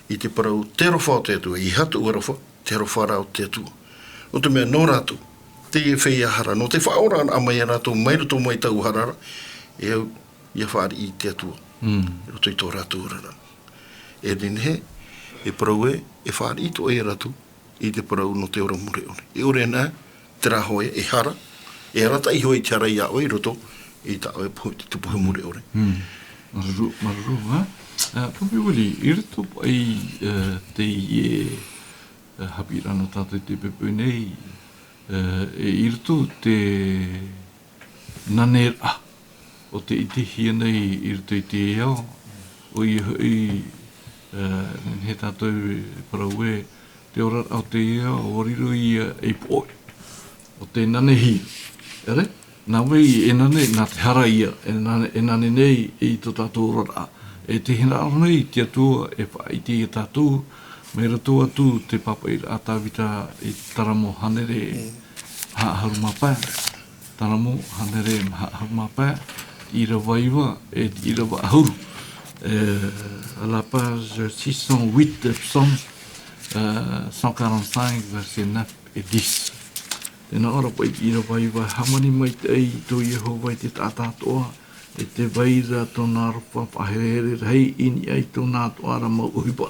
i te parau te aroha o te Atua, ʻeiaha tōʻu aroha, te aroha ra o te Atua. Nō te mea nō rātou, teie feiā hara, nō te faʻaoraraʻa mai ia rātou, mai roto mai taua hara ra, e au, ʻia fāriʻi i te Atua. Mm. I roto i tō rātou oraraʻa. E nehenehe, e parau ē, e fāriʻi atoʻa ia rātou, i te parau nō te ora mure ʻore. E ʻore anaʻe, terā hoʻi, e hara, e arataʻi hoʻi te hara ia ʻoe i roto, i tā ʻoe pohe, te pohe mure ʻore. Mm. Māuruuru, māuruuru, ā? Ā, Papi Willie, i roto paʻi, ā, teie, ā, haʻapiʻiraʻa nō tātou i teie poʻipoʻi nei, ā, e i roto te naneraʻa o tē ʻitehia nei i roto i te ao, ʻoia hoʻi, ā, nehenehe tātou e parau ē, te oraraʻa o te ao, ʻua riro ia ei poʻe. ʻO tē nanehia. ʻEre? Nā vai e nane, nā te hara ia, e nane, e nane nei i tō tātou oraraʻa. E te hinaʻaro nei te Atua e faʻaʻite ia tātou, mai roto atu te pāpaʻiraʻa a Tāvita i te taramo hānere Mm. maha ʻahuru mā pae. Taramo hānere maha ʻahuru mā pae, ʻīrava iva, e te ʻīrava ʻahuru. Euh, à la page six cent huit, psaume, euh, cent quarante-cinq, versets neuf et dix. Tē nā ʻō ra paʻi i te ʻīrava iva, hāmani maitaʻi tō Iehova i te taʻata atoʻa, e tē vai ra tōna aroha faʻaherehere rahi i niʻa i tōna atoʻa ra mau ʻohipa.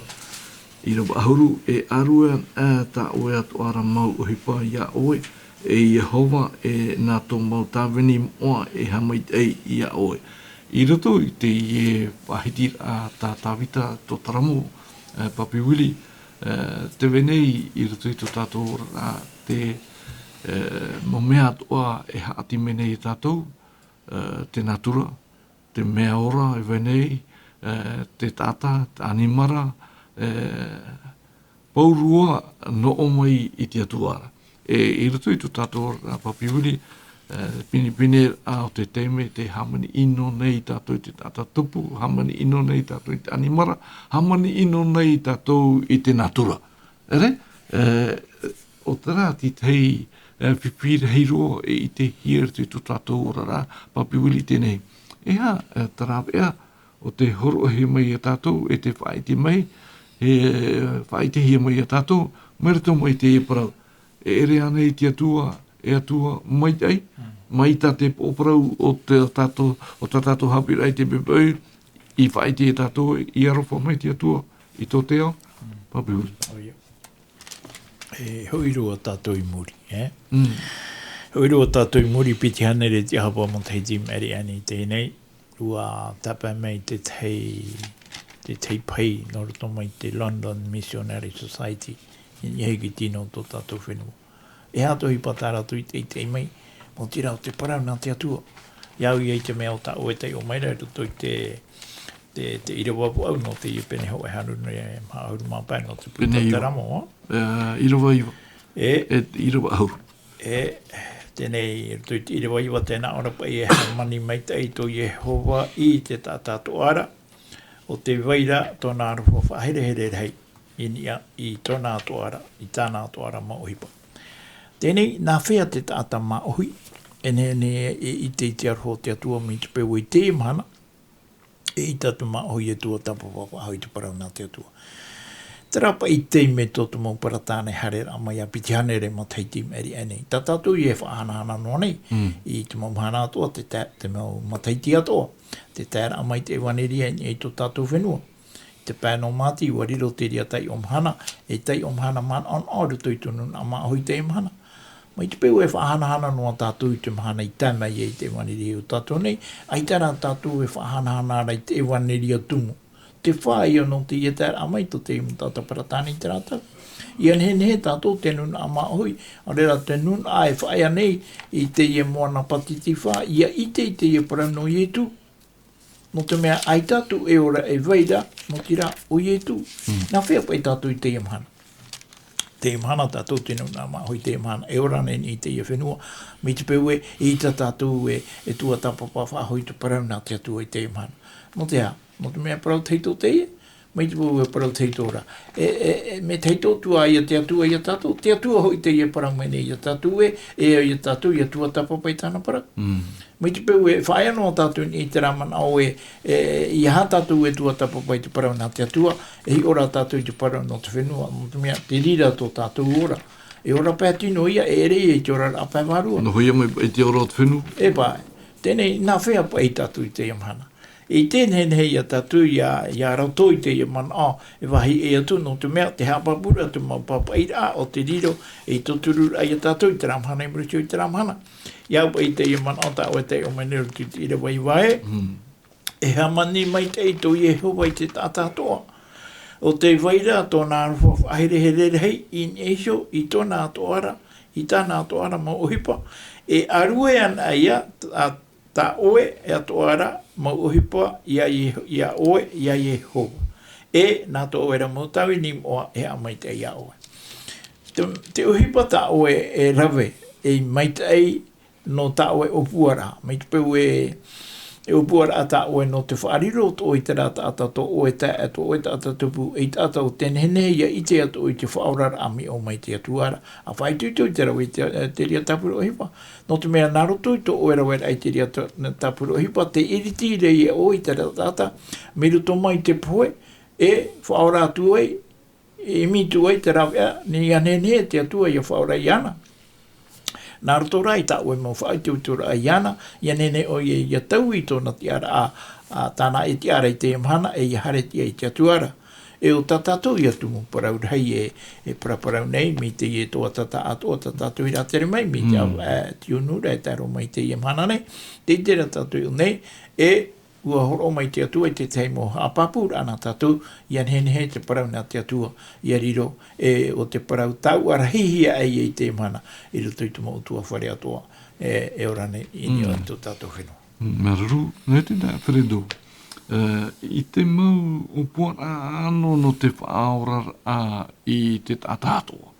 ʻĪrava ʻahuru, e ʻārue anaʻe tā ʻoe atoʻa ra mau ʻohipa iā ʻoe, e Iehova, e nā tō mau tāvini moʻa e haʻamaitaʻi iā ʻoe. I roto i teie faʻahitiraʻa tā Tāvita tō Taramo, e, Papi Willie, e, tē vai nei i roto i tō tātou oraraʻa te, e, mau mea atoʻa e haʻati mai nei ia tātou, e, te natura, te mea ora e vai nei, e, te taʻata, te ʻanimara, e, pauroa nō ʻō mai i te Atua ra. E, i roto i tō tātou ora papi vili, e, pinepine a o te taime, te hāmani ʻino nei tātou i te taʻata tupu, hāmani ʻino nei tātou i te ʻanimara, hāmani ʻino nei tātou i te natura. Ere, e, o te rā, te tahi, e, pipi rahi roa e i te hia i roto i tō tātou ora ra, papi vili tēnei. E hā, e, te rāveʻa, o te horoʻahia mai ia tātou, e te faʻaʻite mai, e faʻaʻitehia mai ia tātou, mai roto mai te parau. E ʻere ana i te Atua, e Atua, maitaʻi, mai tā te pōparau o te tātou, o tā tātou haʻapiʻiraʻa i te pepa, i faʻaʻite ia tātou, i aroha mai te Atua, i tō te ao, papi vili. ʻOia. E hoʻi roa tātou i muri, e? Mm. Hoʻi roa tātou i muri, piti hānere te ʻahapa matahiti i maʻiri aʻe nei teie nei, ʻua tāpae mai te tahi, te tahi pahi nō roto mai te London Missionary Society, i niʻa iho i te tino o tō tātou fenua. E aha tō ʻohipa tā rātou i teitei mai, maoti rā o te parau nā te Atua. ʻIa au ia i te mea ʻo tā ʻoe e taiʻo mai ra i roto i te, te, te ʻīrava vaʻu nō teie pene hōʻē ʻahuru e maha ʻahuru mā pae nō te Pene iva. Pūtata Ramo, ā? E, ʻīrava iva. E. E, ʻīrava ʻahuru. E, teie nei, i roto i te ʻīrava iva, tē nā ʻō ra paʻi, e hāmani maitaʻi tō Iehova i te taʻata atoʻa ra, ʻo tē vai ra tōna aroha faʻaherehere rahi i niʻa i tōna atoʻa ra, i tāna atoʻa ra mau ʻohipa. Teie nei, nā hea te taʻata māʻohi e nehenehe e ʻite i te aroha o te Atua mai te peu i teie mahana, e ʻaita atu māʻohi e tuatāpapa faʻahou i te parau nā te Atua. Terā paʻi te taime tō te mau Peretāne haereraʻa mai ā piti hānere matahiti i maʻiri aʻe nei. Tā tātou e faʻahanahana noa nei, mm, i te mau mahana atoʻa, te, te, te mau matahiti atoʻa, te taeraʻa mai te ʻevaneria i niʻa i tō tātou fenua. Te pae nō Mātiu, ʻua riro te reira taiʻo mahana, e taiʻo mahana manaʻonaʻo i roto i te nūnaʻa māʻohi i teie mahana. Mai te peu e faʻahanahana noa tātou i te mahana i tae mai ai te ʻevaneria iā tātou nei, ʻaita rā tātou e faʻahanahana ra i te ʻevaneria tumu. Te fā ïa nō teie taeraʻa mai tō te mau taʻata Peretāne i terā tau. ʻIa nehenehe tātou te nūnaʻa māʻohi, ʻaore rā te nūnaʻa e faʻaea nei i teie moana pātitifā, ʻia ʻite i teie parau nō Ietu. Nō te mea ʻaita atu e ora e vai ra, maoti rā ʻo Ietu. Mm. Nā hea paʻi tātou i teie mahana? Teie mahana tātou te nūnaʻa māʻohi i teie mahana, e ora nei i teie fenua, mai te peu e, e ʻaita tātou e, e tuatāpapa faʻahou i te parau nā te Atua i teie mahana. Nō te aha? Nō te mea parau tahito teie, mai te peu e parau tahito ra. E, e, e, mea tahito atu ā ia te Atua iā tātou, te Atua hoʻi teie e parau mai nei iā tātou ē, e au iā tātou ʻia tuatāpapa i tāna parau. Mm. Mai te peu e faʻaea noa tātou i terā manaʻo ē, e, ʻeiaha tātou e tuatāpapa i te parau nā te Atua, e hiʻo rā tātou i te parau nō te fenua, nō te mea te reira tō tātou ora. E ora pae tino ïa, e ʻere ïa i te oraraʻa pae vārua. Noho ïa mai i te ora o te fenua. E paʻi, teie nei, nā hea paʻi tātou i teie mahana? E ʻite nehenehe ïa tātou ʻia, ʻia roto i teie manaʻo, e vāhi ʻē atu, nō te mea, tē haʻapāpū ra te mau pāpaʻiraʻa o te riro, e tautururaʻa iā tātou i terā mahana, i muri iho i terā mahana. ʻIa au paʻi i teie manaʻo tā ʻoe e taiʻo mai nei i roto i te ʻīrava iva ē. Mm. E hāmani maitaʻi tō Iehova i te taʻata atoʻa. ʻO tē vai ra tōna aroha faʻaherehere rahi i niʻa iho i tōna atoʻa ra, i tāna atoʻa ra mau ʻohipa. E ʻārue ana ïa, a, tā ʻoe e atoʻa ra mau ʻohipa iā Ie-, iā ʻoe, iā Iehova. E nā tō ʻoe ra mau tāvini moʻa e haʻamaitaʻi iā ʻoe. Te, te ʻohipa tā ʻoe e rave, ei maitaʻi nō tā ʻoe ʻōpuaraʻa. Mai te peu e, e ʻōpuaraʻa tā ʻoe nō te faʻariro atoʻa i terā taʻata tō ʻoe taeaʻe, tō ʻoe taʻata tupu, ei taʻata ʻo tē nehenehe ʻia ʻite atoʻa i te faʻaoraraʻa mai ʻō mai te Atua ra. ʻA faʻaitoito i te rave i te, te reira tāpura ʻohipa. Nō te mea nā roto i tō ʻoe raveraʻa i te reira tā-, tāpura ʻohipa, tē iriti ra ʻoe i terā taʻata, mai roto mai te pohe, e faʻaora atu ai, e ʻimi atu ai te rāveʻa, ʻia nehenehe te Atua ʻia faʻaora iāna. Nā roto rā i tā ʻoe mau faʻaitoitoraʻa iāna, ʻia nehenehe ʻoia ʻia taui i tōna tiʻaraʻa, ā, tāna e tiʻa ra i teie mahana, e ʻia haere atu ai i te Atua ra. E ʻo tā tātou ïa tumu parau rahi e, e paraparau nei, mai teie tuatāpapa atoʻa tā tātou i rātere mai, mai te, mm, ā, te unu ra e tae roa mai i teie mahana nei, tē ʻite ra tātou i ʻō nei, e ʻUa hōroʻa mai te Atua i te tahi mau haʻapāpūraʻa nā tātou, ʻia nehenehe te parau nā te Atua, ʻia riro, e, ʻo te parau tāuʻarahihia ai i teie mahana, i roto i te mau ʻutuāfare atoʻa, e, e ora nei, i niʻa i tō tātou fenua. Māuruuru, nō te taeaʻe Alfredo. E, i te mau ʻōpuaraʻa ʻānoʻa nō te faʻaoraraʻa i te taʻata atoʻa.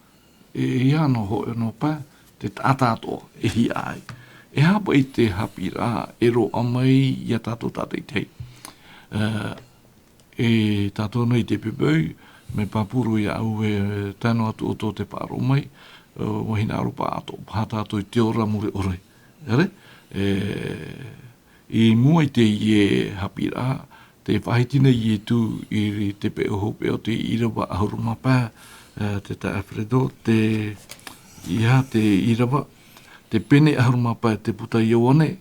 E, e ʻano hoʻi nō pae, te taʻata atoʻa, e hia ai. E aha paʻi te haʻapiʻiraʻa e roaʻa mai ia tātou tātaʻitahi. E, E tātou nei te pepeʻu, mea pāpū roa iāʻu e tae noa atu ʻoutou te faʻaroʻo mai, ʻua hinaʻaro paʻatoʻa paha tātou i te ora mure ʻore. ʻEre? E, i mua i teie haʻapiʻiraʻa, tē faʻahiti nei Ietu i te peʻoho peʻo te ʻīrava ʻahuru mā pae, e, te taeaʻe Alfredo, te, ia te ʻīrava, te pene ʻahuru mā pae te puta Ioane,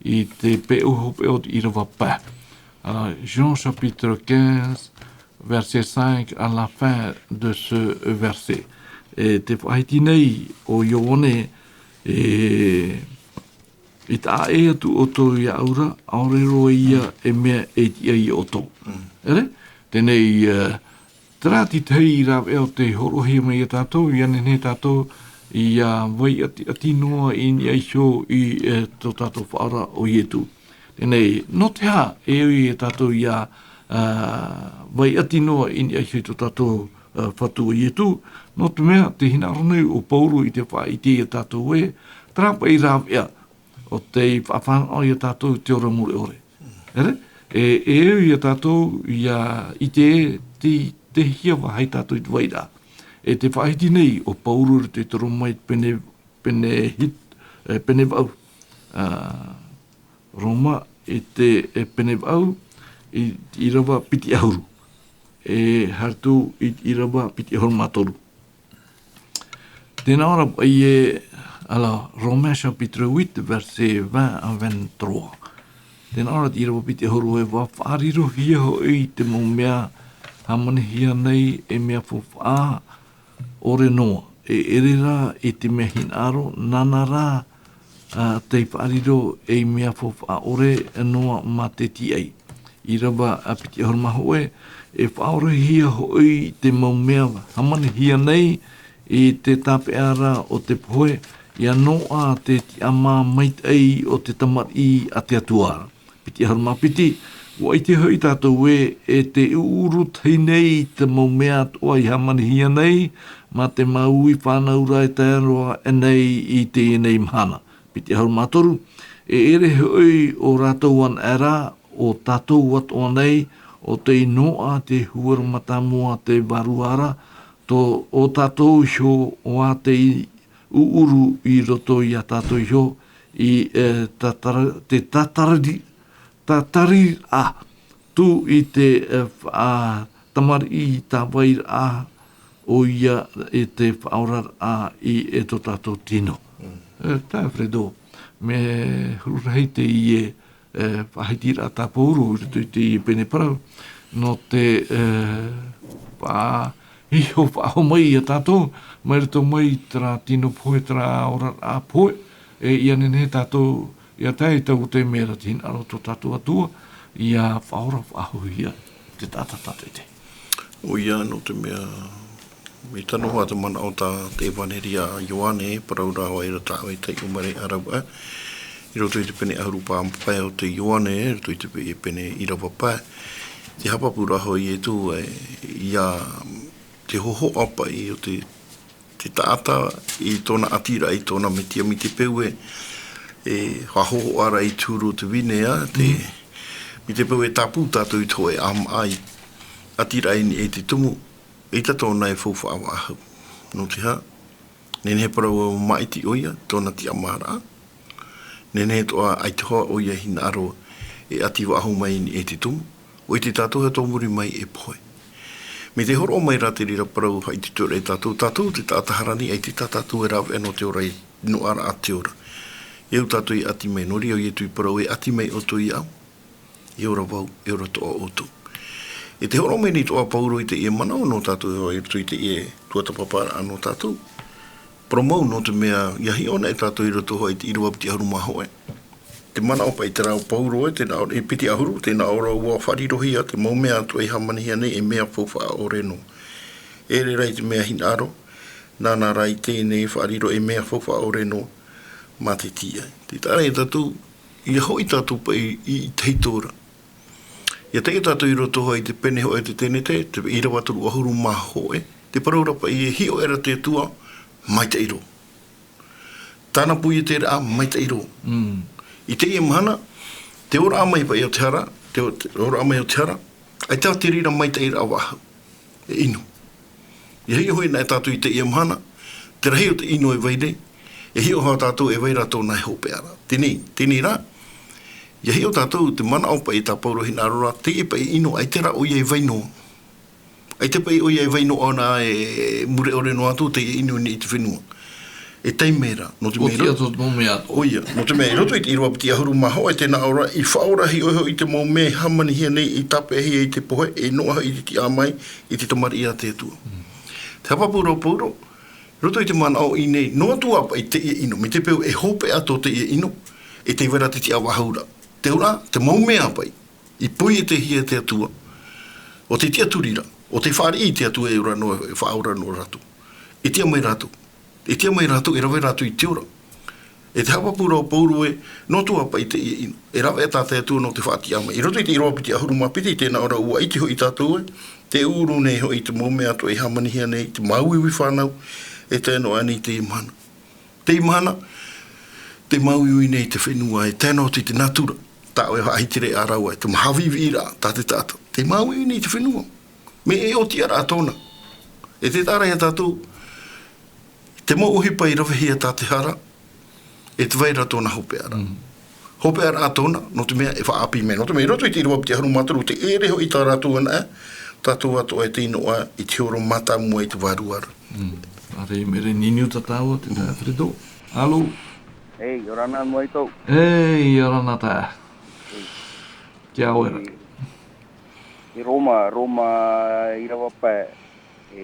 i te peʻoho peʻo te ʻīrava pae. Alors, Jean chapitre quinze, verset cinq, à la fin de ce verset. E tē faʻahiti nei ʻo Ioane, e, i taʻa ʻē atu ʻoutou iāʻu ra, ʻaore roa ia e mea e tiʻa ia ʻoutou. Mm. ʻEre? Teie nei, e, Terā te tahi rāveʻa o tē hōroʻahia mai ia tātou, ʻia nehenehe tātou ʻia vaiʻati, ʻati noa i niʻa iho i, e, tō tātou Faʻaora ʻo Ietu. Teie nei, nō te aha e ui ia tātou ʻia, ā, vaiʻati noa i niʻa iho i tō tātou, ā, Fatu ʻo Ietu, nō te mea, tē hinaʻaro nei ʻo Pauro i te faʻaʻite ia tātou ē, terā paʻi rāveʻa, ʻo tei faʻafānaʻo ia tātou i te ora mure ʻore. ʻEre? E, e au ia tātou, ʻia ʻite, tei, tei hea vāhi tātou i te vairaʻa. E tē faʻahiti nei ʻo Pauro i te Roma i te pene, pene hit-, e, pene vaʻu. Ā, Roma i te, e, pene vaʻu, i, ʻīrava piti ʻahuru. E haere atu i te ʻīrava piti ʻahuru mā toru. Tē nā ʻō ra paʻi ē, alors, Romains chapitre huit, verset vingt à vingt-trois. Tē nā ʻō ra te ʻīrava piti ʻahuru ē, ʻua faʻarirohia hoʻi te mau mea hāmanihia nei ei mea faufaʻa ʻore noa. E ʻere rā i te mea hinaʻaro, nāna rā, ā, tei faʻariro ei mea faufaʻa ʻore noa mā te tiaʻi. ʻĪrava, ā, piti ʻahuru mā hōʻē, e faʻaorahia hoʻi te mau mea hāmanihia nei i te tāpeʻaraʻa o te pohe, ʻia noaʻa te tiʻamā maitaʻi o te tamariʻi a te Atua. Piti ʻahuru mā piti, ʻua ʻite hoʻi tātou ē, e tē ʻuʻuru tahi nei te mau mea atoʻa i hāmanihia nei, mā te mau uʻi fānauraʻa e tae roa aʻe nei i teie nei mahana. Piti ʻahuru mā toru, e ʻere hoʻi ʻo rātou anaʻe ra, ʻo tātou atoʻa nei, ʻo tei noaʻa te huaʻai mātāmua te vārua ra, tō, ʻo tātou iho ʻua tei ʻuʻuru i roto ia tātou iho, i, e, tātara-, te tātarari-, tātariraʻa atu i te, e, fa-, tamariʻi tāvairaʻa ʻoia e te faʻaoraraʻa i, e tō tātou tino. Mm. E, taeaʻe Alfredo, mea huru rahi teie, e, faʻahitiraʻa tā Pauro i roto i teie pene parau, nō te, e, faʻahiʻo faʻahou mai ia tātou, mai roto mai terā tino pohe, terā oraraʻa pohe, e, ʻia nehenehe tātou ʻia tae i taua taime ra tē hinaʻaro tō tātou Atua, ʻia faʻaora faʻahouhia te taʻata tātaʻitahi. ʻOia, nō te mea, i tano hoʻi te manaʻo tā te ʻEvaneria a Ioane, parau ra hoʻi ra tāʻu e taiʻo mai ra ʻāraʻa, i roto i te pene ʻahuru mā pae o te Ioane, i roto i te pe-, pene ʻīrava pae. Te haʻapāpūraʻa hoʻi e Ietu, e, ia te hōhoʻa paʻi o te te taʻata i tōna ʻatiraʻa, i tōna metua, mai te peu ē, e faʻahōhoʻa ra i te huru o te vine, ā, te, Mm. mai te peu e tāpū tātou i te hōʻē ʻāmaʻa i ʻatiraʻa i niʻa i te tumu, ʻeita tōna e faufaʻa faʻahou. Nō te aha, nehenehe parau ʻua māʻiti ʻoia, tōna tiʻamāraʻa. Nehenehe atoʻa ʻaita hoʻi ʻoia e hinaʻaro e ʻati faʻahou mai i niʻa i te tumu. ʻUa ʻite tātou e tōmuri mai e pohe. Mai te hōroʻa mai rā te reira parau haʻaitoitoraʻa ia tātou, tātou te taʻata haʻapiʻiraʻa, ʻaita tā tātou e rāveʻa nō te ora i, noa ra te ora. E au tātou e ʻati mai, nō reira ʻo Ietu i parau ē, ʻati mai ʻoutou iāʻu, e ora vau, e ora atoʻa ʻoutou. E tē hōroʻa mai nei atoʻa Pauro i teie manaʻo nō tātou, i roto i teie tuatāpaparaʻa nō tātou. Parau mau nō te mea, ʻia hiʻo anaʻe tātou i roto hoʻi i te ʻīrava piti ʻahuru mā hōʻē. Te manaʻo paʻi terā o Pauro ē, tē nā ʻō, e piti ʻahuru, tē nā ʻō ra ʻua faʻarirohia te mau mea atoʻa i hāmanihia nei e mea faufaʻa ʻore noa. E ʻere rā i te mea hinaʻaro, nāna rā i teie nei e faʻariro e mea faufaʻa ʻore noa mā te tiaʻi. Tē taʻa ra ia tātou, ʻia hoʻi tātou paʻi i, i te hito ra. ʻIa tae tātou i roto hoʻi i te pene hoʻi te tenete, te ʻīrava toru ʻahuru mā hōʻē, te parau ra paʻi e hiʻo aʻera te Atua, maitaʻi roa. Tāna puiete ra, maitaʻi roa. Mm. I teie mahana, te ora mai paʻi o te hara, te, te ora mai o te hara, ʻaita te reira maitaʻi ra vau e ʻino. ʻIa hiʻo hoʻi na e tātou i teie mahana, te rahi o te ʻino e vai nei, e hiʻo hoʻi tātou e vai ra tōna e hopeʻa ra. Teie, teie ra, ʻia hiʻo tātou te manaʻo paʻi tā Pauro hinaʻaro ra, teie paʻi ʻino, ʻaita rā ʻoia e vai noa. ʻAita paʻi ʻoia e vai noa na e mure ʻore noa atu, teie ʻino nei i te fenua. E taime ra, nō te mea ʻo te ʻia tō te mau mea atoʻa. ʻOia, nō te mea, i roto i te ʻīrava piti ʻahuru mā hōʻē tē nā ʻō ra, i faʻaora hiʻo hoʻi i te mau mea e hāmanihia nei, i tāpeʻahia i te pohe, e noaʻa hoʻi i te tiʻa mai, i te tamariʻi a te Atua. Mm. Te haʻapāpū ra ʻo Pauro, i roto i te manaʻo i ʻō nei, noa atu ā paʻi teie ʻino, mai te peu e hopeʻa atu teie ʻino, e tē vai ra te tiʻavāhau ra. Te ora, te mau mea paʻi, i puietehia e te Atua, ʻo tē tiʻaturi ra, ʻo tē fāriʻi i te Atua e ora noa, e faʻaora noa rātou. E tiʻa mai rātou. E tiʻa mai rātou, e rave rātou i te ora. E te haʻapāpū ra ʻo Pauro ē, noa atu ā paʻi teie ʻino. E rave tā te Atua nō te faʻatiʻa mai. I roto i te ʻīrava piti ʻahuru mā piti, tē nā ʻō ra ʻua ʻite hoʻi tātou ē, tē ʻuʻuru nei hoʻi te mau mea atoʻa e hāmanihia nei, te māuiui fānau, e tae noa ānei i teie mahana. Teie mahana, tē māuiui nei te fenua, e tae noa atu i te natura, tā ʻoe faʻahitiraʻa ra ē, te mau haʻaviʻiviʻiraʻa, tā te taʻata. Tē māuiui nei te fenua. Mea e ʻōtiʻaraʻa tōna. E te taʻa ra ia tātou, te mau ʻohipa i ravehia tā te hara, e tē vai ra tōna hopeʻa ra. Mm. Hopeʻaraʻa tōna, nō te mea e faʻaʻāpī mai. Nō te mea, i roto i te ʻīrava piti ʻahuru mā toru, tē ʻere hoʻi tā rātou anaʻe, tātou atoʻa e tei noaʻa i te horo mātāmua i te vārua ra. Mm. ʻĀreʻa e mea ra e niniu tā tāua, te taeaʻe Alfredo. Alo? Ei, ʻia ora na, Moito. Ei, ʻia ora na taeaʻe. Ei. Kia ora. I, i Roma, Roma, ʻīrava pae, e,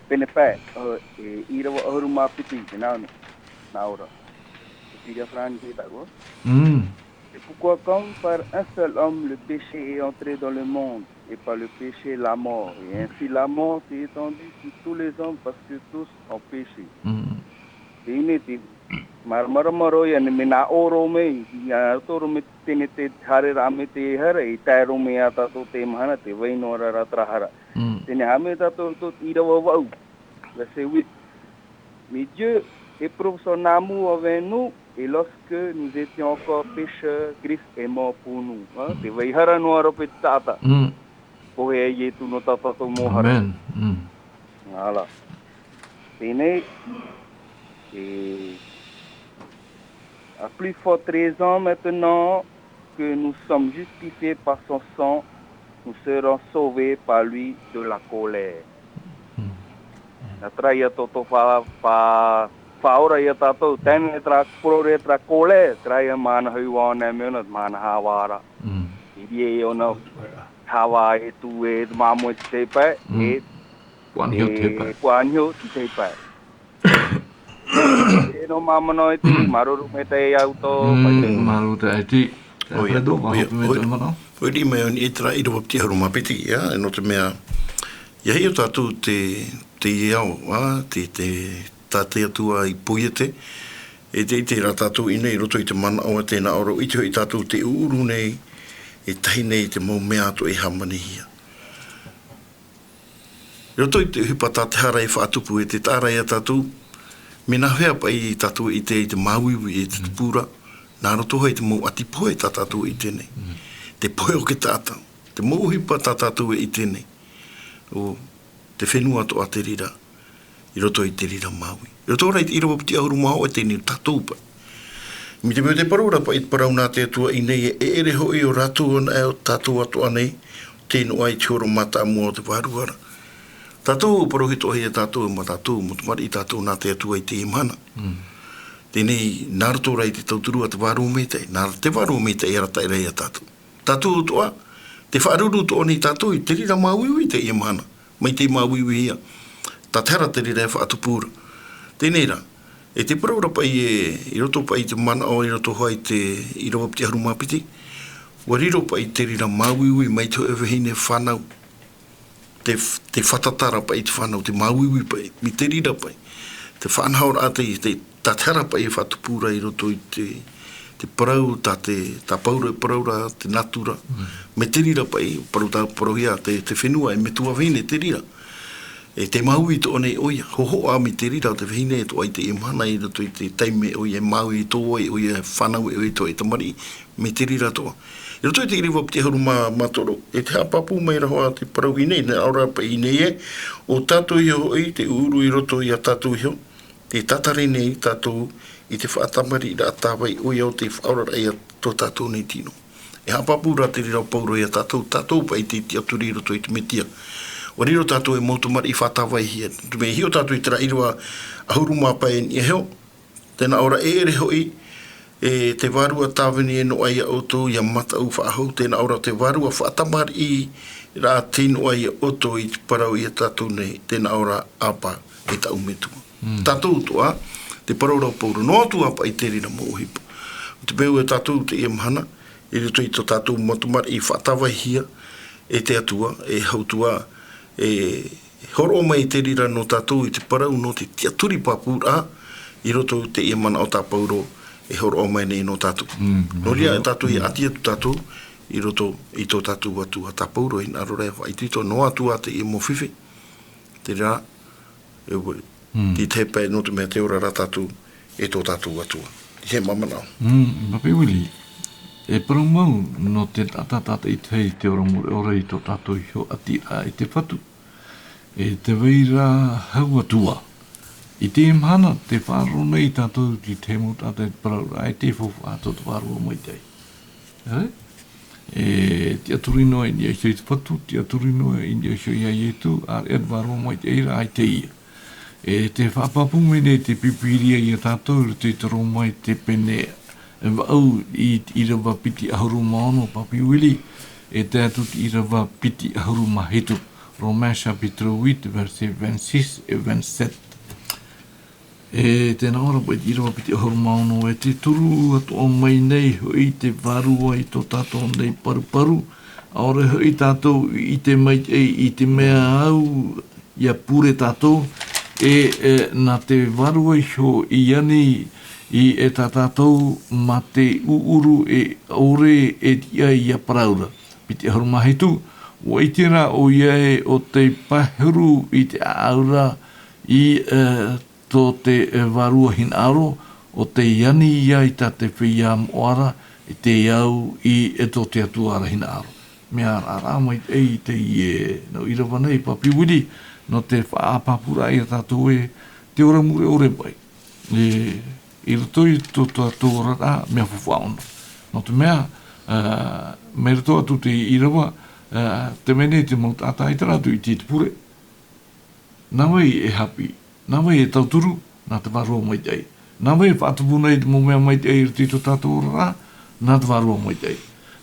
pene pae, e, ʻīrava ʻahuru mā piti, tē nā ʻō, nā ʻō ra. E pīria farāni tāua. Mm. C'est pourquoi, comme par un seul homme le péché est entré dans le monde, et par le péché la mort, et ainsi la mort s'est étendue sur tous les hommes parce que tous ont péché. Mm. Teie nei te māramarama roa ia, mea nā ʻō roa mai, nā roto roa mai te tenete, te haereraʻa mai te hara, e tae roa mai ia tātou te mahana, tē vai noa ra terā hara. Mm. Teie nei, haere mai tātou i roto i te ʻīrava vaʻu, verset huit. Mais Dieu éprouve son amour envers nous, et lorsque nous étions encore pécheurs, Christ est mort pour nous. Hein? Tē vai hara noa ra paʻi te taʻata. Mm. Pohe ia Ietu nō tā tātou mau hara. Amen. Mm. Voilà. Teie nei, et à plus forte raison maintenant que nous sommes justifiés par son sang, nous serons sauvés par lui de la colère. Mm. Nā terā ia tō, tō fa-, fa-, faʻaora ia tātou, teie nei terā purore, terā colère, terā ia māna hau ʻōna, mea ʻōna, māna hāvara. Mm. I reira ʻōna hāvara e tū e te māmoe i te pae, Mm. e Puaniho te e pae. Puaniho te pae. E nō māmā nō e te māuruuru maitaʻi au tō Mm, pae. Māuruuru te aiti. ʻOia, Alfredo, mā ʻoia, hope mai ʻoia. Te mana. ʻOia, mai ʻō nei terā ʻīrava piti ʻahuru mā piti, ʻia, nō te mea, ʻia hiʻo tātou te, te ao, ʻa, te, te, tā te Atua i puiete, e te, ʻite ra tātou i ʻō nei i roto i te manaʻo, tē nā ʻō ra ʻua ʻite hoʻi tātou tē ʻuʻuru nei, e tahi nei te mau mea atoʻa e hāmanihia. I roto i te ʻohipa tā te hara e faʻatupu, e te taʻa ra ia tātou, mea nāhea paʻi tātou e ʻite i te māuiui e te Mm. tupu ra, nā roto hoʻi i te mau ʻati pohe tā tātou e ʻite nei. Mm. Te pohe o te taʻata, te mau ʻohipa tā tātou e ʻite nei. ʻO te fenua atoʻa te reira, i roto i te reira māuiui. I roto rā i te ʻīrava piti ʻahuru mā hōʻē, teie nei tātou paʻi. Mai te mea tē parau ra paʻi te parau nā te Atua i ʻō nei, e ʻere hoʻi ʻo rātou anaʻe, ʻo tātou atoʻa nei, tē noaʻa i te horo mātāmua o te vārua ra. Tātou, parau hia atoʻa ia tātou, mā tātou, mā te tamariʻi tātou nā te Atua i teie mahana. Mm. Teie nei, nā roto rā i te tauturu a te Vārua Maitaʻi, nā te Vārua Maitaʻi e arataʻi ra ia tātou. Tātou atoʻa, tē faʻaruru atoʻa nei tātou i te reira māuiui i teie mahana. Mai te māuiuihia. Tā te hara te reira e faʻatupu ra. Teie nei rā, e te parau ra paʻi e, i roto paʻi i te manaʻo, i roto hoʻi i te ʻīrava piti ʻahuru mā piti, ʻua riro paʻi te reira māuiui mai te hōʻē vahine fānau. Te, te fātata ra paʻi te fānau, te māuiui paʻi, mai te reira paʻi. Te faʻanahoraʻa te, te, Tā te hara paʻi e faʻatupu ra i roto i te, te parau, tā te, tā Pauro e parau ra, te natura. Mm. Mai te reira paʻi, parau tā, parauhia, te, te fenua e metua vahine te reira. E te māuiui atoʻa nei ʻoia, hōhoʻa mai te reira o te vahine atoʻa i teie mahana i roto i te taime ʻoia e māuiui atoʻa ai ʻoia, e fānau ai ʻoia i te tamariʻi, mai te reira atoʻa. I roto i te ʻīrava piti ʻahuru mā, mā toru, e te haʻapāpū mai ra hoʻi te parau i ʻō nei, nā ʻō ra paʻi i ʻō nei ē, ʻo tātou iho hoʻi te ʻuʻuru i roto ia tātou iho, tē tātari nei tātou i te faʻatamariʻiraʻa tāvai ʻoia ʻo te faʻaoraraʻa ia tō tātou nei tino. E haʻapāpū ra te reira o Pauro ia tātou, tātou paʻi tei tiʻaturi i roto i te Metia. ʻUa riro tātou e mau tamariʻi faʻatāvaihia. Te mea e hiʻo tātou i terā ʻīrava ʻahuru mā pae i niʻa iho, tē nā ʻō ra ʻeʻere hoʻi, e te vārua tāvini e noaʻa ia ʻoutou, ia mataʻu faʻahou, tē nā ʻō ra te vārua faʻatamariʻiraʻa tei noaʻa ia ʻoutou i te parau ia tātou nei, tē nā ʻō ra Aba, e tāʻu Metua. Mm. Tātou atoʻa, te parau ra o Pauro, noa atu ā paʻi te reira mau ʻohipa. ʻO te peu e tātou teie mahana, i roto i tō tātou mau tamariʻi faʻatāvaihia e te Atua, e hau atu ā, e hōroʻa mai te reira nō tātou i te parau nō te tiʻaturi pāpūraʻa, i roto i teie manaʻo tā Pauro e hōroʻa mai nei nō tātou. Mm, Nō reira, mm, e tātou ia ʻati atu tātou, i roto i tō tātou Atua, tā Pauro e hinaʻaro ra e faʻaitoito, noa atu ā teie mau fifi. Te reira, e ʻoe. Mm. Tei te pae nō te mea tē ora ra tātou e tō tātou Atua. I te mau manaʻo. Mm, Papi Willie, e parau mau, nō te taʻata tātaʻitahi te ora mure ora i tō tātou iho ʻati ra i te Fatu. E te vai ra hau atu ā. I teie mahana, tē faʻaroʻo nei tātou i te mau taʻata e te parau ra, ʻaita e faufaʻa tō te Vārua Maitaʻi. E? E tiʻaturi noa i niʻa iho i te Fatu, tiʻaturi noa i niʻa iho ia Ietu, ʻāreʻa te Vārua Maitaʻi ra, ʻaita ia. E tē faʻapāpū mai nei te Pīpīria ia tātou, i roto i te Rōma i te pene vaʻu i te ʻīrava piti ʻahuru mā ono, Papi Willie, e tae atu te ʻīrava piti ʻahuru mā hitu, Romains chapitre huit, verset vingt-six et vingt-sept. E tē nā ʻō ra paʻi te ʻīrava piti ʻahuru mā ono, e tē turu atoʻa mai nei hoʻi te Vārua i tō tātou nei paruparu, ʻaore hoʻi tātou i ʻite maitaʻi i te mea au ʻia pure tātou, e, e, nā te Vārua iho i ani i e tā tātou mā te ʻuʻuru e ʻore e tiʻa ʻia parau ra. Piti ʻahuru mā hitu, ʻua ʻite ra ʻoia ē ʻo tei pae huru i te ʻāʻau ra i, e, tō te, e, Vārua hinaʻaro, ʻo tei ani ia i tā te feiā moʻa ra, i te au i, e, tō te Atua ra hinaʻaro. Mea raʻaraʻa maitaʻi teie, nō ʻīrava nei, Papi Willie, nō te faʻapāpūraʻa ia tātou e te ora mure ʻore paʻi. E, i roto i tō tātou oraraʻa, mea faufaʻa ʻōna. Nō te mea, e, mai roto atu te ʻīrava, e, te mea nei te mau taʻata ʻaita rātou i ʻite i te pure. Nā vai e haʻapiʻi, nā vai e tauturu, nā te Vārua Maitaʻi. Nā vai e faʻatupu nei te mau mea maitaʻi i roto i tō tātou oraraʻa, nā te Vārua Maitaʻi.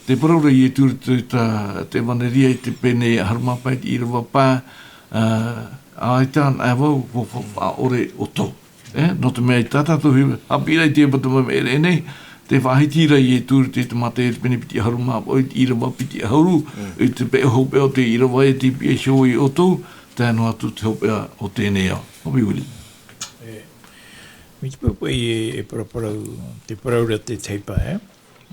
Tē parau ra Ietu i roto i tā, te ʻEvaneria i te pene ʻahuru mā pae i te ʻīrava pae, e, ʻaita anaʻe vau, ʻua fa-, faufaʻa ʻore ʻoutou. E, nō te mea i tā tātou haʻapiʻiraʻa i te ʻepetoma e ʻere nei, tē faʻahiti ra Ietu i te Mātaio i te pene piti ʻahuru mā vaʻu, i te ʻīrava piti ʻahuru, mm, i te peʻoho, peʻoho o te ʻīrava ē, tei pihaʻi iho ia ʻoutou, tae noa atu te hopeʻa o teie nei ao. Papi Willie. E, mai te peu paʻi e, e paraparau, tē parau ra te taipa, e?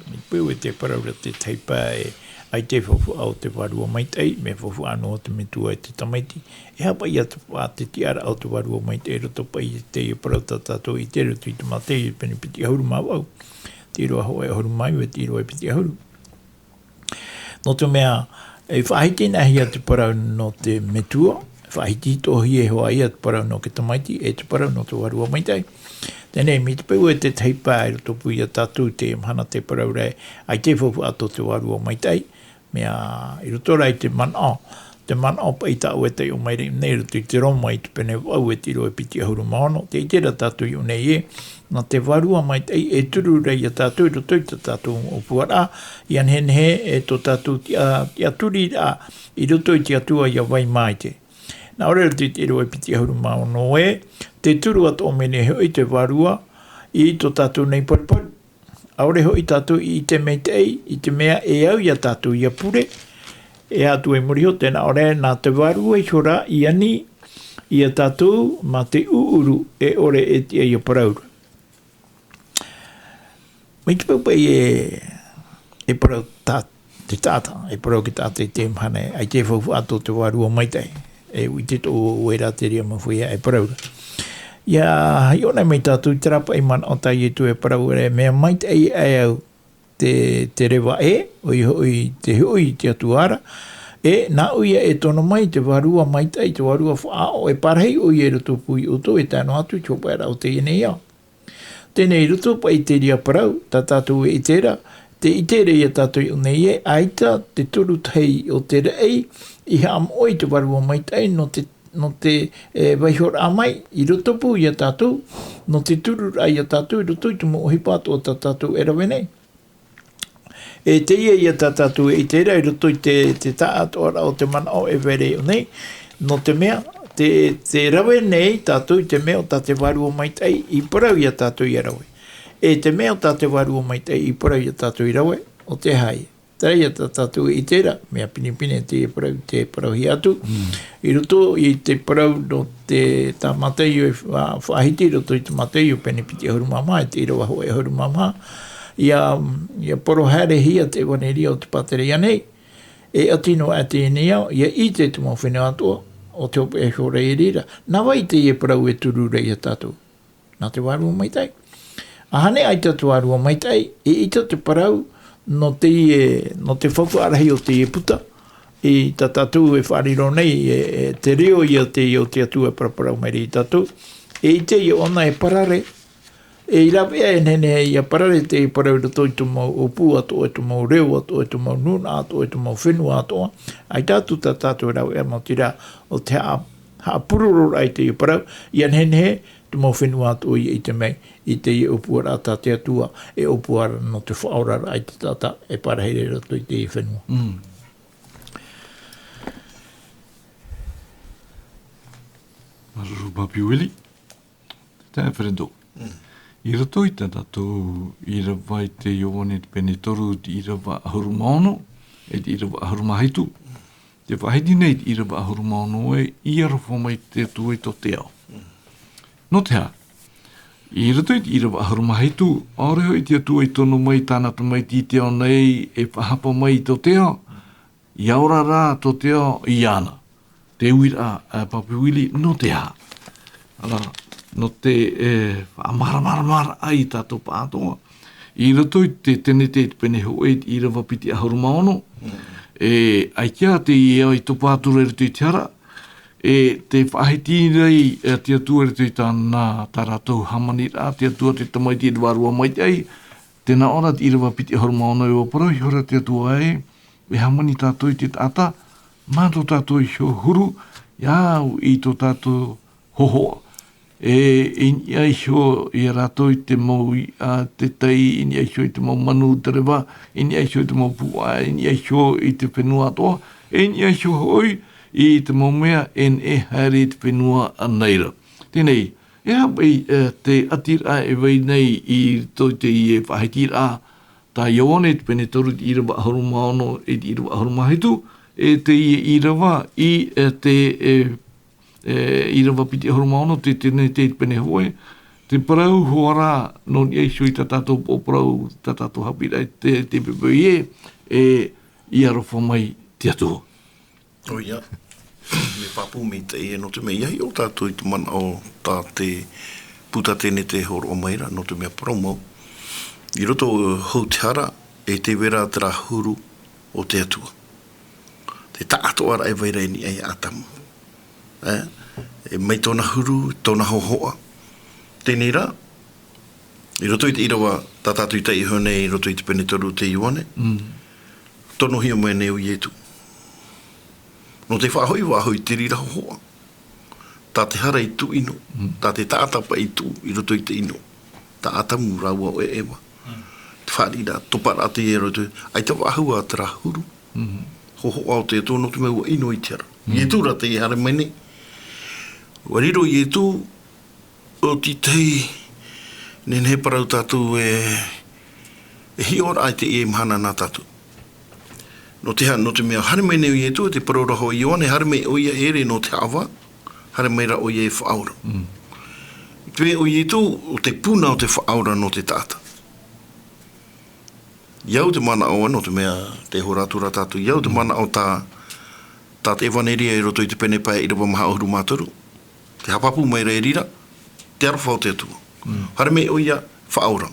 Mai te peu e tē parau ra te taipa e, ʻaita e faufaʻa ʻo te Vārua Maitaʻi, mea faufaʻa noa ʻo te Metua e te Tamaiti. E aha paʻi ia te, ā, te tiʻaraʻa o te Vārua Maitaʻi i roto paʻi i teie parau tā tātou i ʻite i roto i te Mātaio pene piti ʻahuru mā vaʻu, te ʻīrava hōʻē ʻahuru mā iva, te ʻīrava piti ʻahuru. Nō te mea, e faʻahitihia te parau nō te Metua, e faʻahitihia hoʻi ē te parau nō te Tamaiti, e te parau nō te Vārua Maitaʻi. Teie nei, mai te peu e te taipa i roto pū ia tātou i teie mahana tē parau ra ē, ʻaita e faufaʻa tō te Vārua Maitaʻi, mea i roto rā i te manaʻo, te manaʻo paʻi tāʻu e taiʻo mai ra i ʻō nei i roto i te Rōma i te pene vaʻu e te ʻīrava piti ʻahuru mā ono, tē ʻite ra tātou i ʻō nei ē, nā te Vārua Maitaʻi e turu ra ia tātou i roto i tā tātou ʻōpuaraʻa, ʻia nehenehe e tō tātou tiʻa-, tiʻaturiraʻa i roto i te Atua ʻia vai maitaʻi. Nā ʻō ra i roto i te ʻīrava piti ʻahuru mā ono ē, tē turu atoʻa mai nei hoʻi te Vārua i tō tātou nei paruparu. ʻAore hoʻi tātou i ʻite maitaʻi i te mea e au ia tātou ʻia pure, e aha atu ai muri iho, tē nā ʻō ra ē, nā te Vārua ihora i ani ia tātou mā te ʻuʻuru e ʻore e tiʻa ʻia parau ra. Mai te peu paʻi e, e parau tā, te taʻata, e parau ki te taʻata i te mahana, ʻaita e faufaʻa tō te Vārua Maitaʻi. E ʻite tō ʻoe rā te reira mau feiā e parau ra. ʻIa hiʻo nei mai tātou i terā paʻi manaʻo tā Ietu e parau ra, mea maitaʻi aʻe au te, te reva ē, ʻoia hoʻi te hoʻi i te Atua ra. E, nāʻu ïa e tono mai te Vārua Maitaʻi, te Vārua faʻaʻo, e parahi ʻoia i roto pū ia ʻoutou, e tae noa atu i te hopeʻa o teie nei ao. Teie nei, i roto paʻi i te reira parau, tā tātou e ʻite ra, tē ʻite ra ia tātou i ʻō nei ē, ʻaita te toru tahi o te raʻi i haʻamoʻe i te Vārua Maitaʻi nō te, nō te, e, vaihoraʻa mai, i roto pū ia tātou, nō te turuʻraʻa ia tātou, i roto i te mau ʻohipa atoʻa tā tātou e rave nei. E teie ïa tā tātou e ʻite ra i roto i te, te taʻatoʻaraʻa o te manaʻo e vai ra i ʻō nei, nō te mea, tē, tē rave nei tātou i te mea ʻo tā te Vārua Maitaʻi i parau ia tātou ʻia rave. E te mea ʻo tā te Vārua Maitaʻi i parau ia tātou i rave, ʻo te aha ïa. Terā ïa tā tātou e ʻite ra, mea pinepine teie parau, tē parauhia atu. Mm. I roto i te parau nō te, tā Mataio e fa-, faʻahiti i roto i te Mataio pene piti ʻahuru mā maha, e te ʻīrava hōʻē ʻahuru mā maha, ʻia, ʻia poro haerehia te ʻevaneria o te Pātere Ioane, e ʻati noa aʻe teie nei ao, ʻia ʻite te mau fenua atoʻa, ʻo te hopeʻa iho ra i reira. Nā vai teie parau e turu ra ia tātou? Nā te Vārua Maitaʻi. ʻAhani ʻaita te Vārua Maitaʻi, e ʻaita te parau nō teie, nō te faufaʻa rahi o teie puta, i tā tātou e faʻariro nei, e, e te reo ïa teie o te Atua e paraparau mai ra ia tātou. E ʻite ïa ʻōna e parare, e i rāveʻa e nehenehe ïa parare te parau i roto i te mau ʻōpū atoʻa, i te mau reo atoʻa, i te mau nūnaʻa atoʻa, i te mau fenua atoʻa. ʻAita atu tā tātou e rāveʻa, maoti rā, ʻo te haʻa-, haʻapurororaʻa i teie parau, ʻia nehenehe te mau fenua atoʻa ʻia ʻite mai i teie ʻōpuaraʻa tā te Atua, e ʻōpua ra nō te faʻaoraraʻa i te taʻata e parahi ra i roto i teie fenua. Mm. Māuruuru, Papi Willie. Te taeaʻe Fernando. Mm. I roto i tā tātou ʻīrava i te Ioane te pene toru, te ʻīrava ʻahuru mā ono, e te ʻīrava ʻahuru mā hitu. Tē faʻahiti nei te ʻīrava ʻahuru mā ono ē, ʻia aroha mai te Atua i tō te ao. Mm. Nō te aha? I roto i te ʻīrava ʻahuru mā hitu, ʻaore hoʻi te Atua i tono mai tāna tamaiti i te ao nei, e faʻahapa mai i tō te ao, ʻia ora rā tō te ao iāna. Te uiraʻa, ā, Papi Willie, nō te aha? Ara, nō te, e, faʻamāramaramaraʻa i tātou pāʻatoʻa. I roto i te Tenete i te pene hōʻē, i te ʻīrava piti ʻahuru mā ono, mm, e, ʻaita teie ao i topa atu ra i roto i te hara, e, tē faʻahiti nei, e, te Atua i roto i tāna, tā rātou hāmaniraʻa, te Atua te Tamaiti, te Vārua Maitaʻi, tē nā ʻō ra te ʻīrava piti ʻahuru mā ono, e ʻua parau ihora te Atua ē, e hāmani tātou i te taʻata, mā tō tātou iho huru, ʻia au i tō tātou hōhoʻa. E, i niʻa iho ia rātou i te mau iʻa, te tai, i niʻa iho i te mau manu, te reva, i niʻa iho i te mau pūʻoa, i niʻa iho i te fenua atoʻa, e i niʻa iho hoʻi i te mau mea e neʻe haere i te fenua nei ra. Teie nei, e aha paʻi, e, te ʻatiraʻa e vai nei i roto i teie faʻahitiraʻa, tā Ioane te pene toru, te ʻīrava ʻahuru mā ono, e te ʻīrava ʻahuru mā hitu, e teie ʻīrava i, e, te, e, e, ʻīrava piti ʻahuru mā ono, te Tenete te pene hōʻē, te parau hoʻi ra, nō niʻa iho i tā tātou poroparau, tā tātou haʻapiʻiraʻa i te, te pēpē ē, e, ʻia aroha mai te Atua. ʻOia, mea pāpū maitaʻi ē, nō te mea ʻia hiʻo tātou i te manaʻo tā te puta Tenete e hōroʻa mai ra, nō te mea parau mau. I roto hou te hara, e tē vai ra terā huru o te Atua. Te taʻatoʻaraʻa e vai ra i niʻa ia ʻĀtamu. E, e mai tōna huru, tōna hōhoʻa. Teie nei rā, i roto i te ʻīrava tā tātou i taiʻo iho nei, i roto i te pene toru o te Ioane, mm, tonohia mai nei ʻo Ietu. Nō te faʻahoʻi, faʻahoʻi te reira hōhoʻa. Tā te hara i tuʻu ʻino, mm, tā te taʻata paʻi i tuʻu i roto i te ʻino. Tā ʻĀtamu rāua ʻo Eva. Mm. Te fāriʻiraʻa, toparaʻa teie i roto, ʻaita faʻahou ā terā huru. Mm. Hōhoʻa o te Atua nō te mea ʻua ʻino i te hara. Mm. Ietu rā teie haere mai nei. ʻUa riro Ietu, ʻo te tahi, nehenehe parau tātou e, e hiʻo ra i teie mahana nā tātou. Nō te aha, nō te mea, haere mai nei ʻo Ietu, te parau ra hoʻi Ioane, haere mai ʻoia e ʻere nō te haʻavā, haere mai rā ʻoia e faʻaora. Mm. Te mea ʻo Ietu, ʻo te puna o te faʻaora nō te taʻata. I au te manaʻo, nō te mea, tē hōroʻa atu ra tātou, i au te manaʻo tā, tā te ʻevaneria i roto i te pene pae ʻīrava maha ʻahuru mā toru, te haʻapāpū mai ra e reira, te aroha o te Atua. Haere mai ʻoia, faʻaora.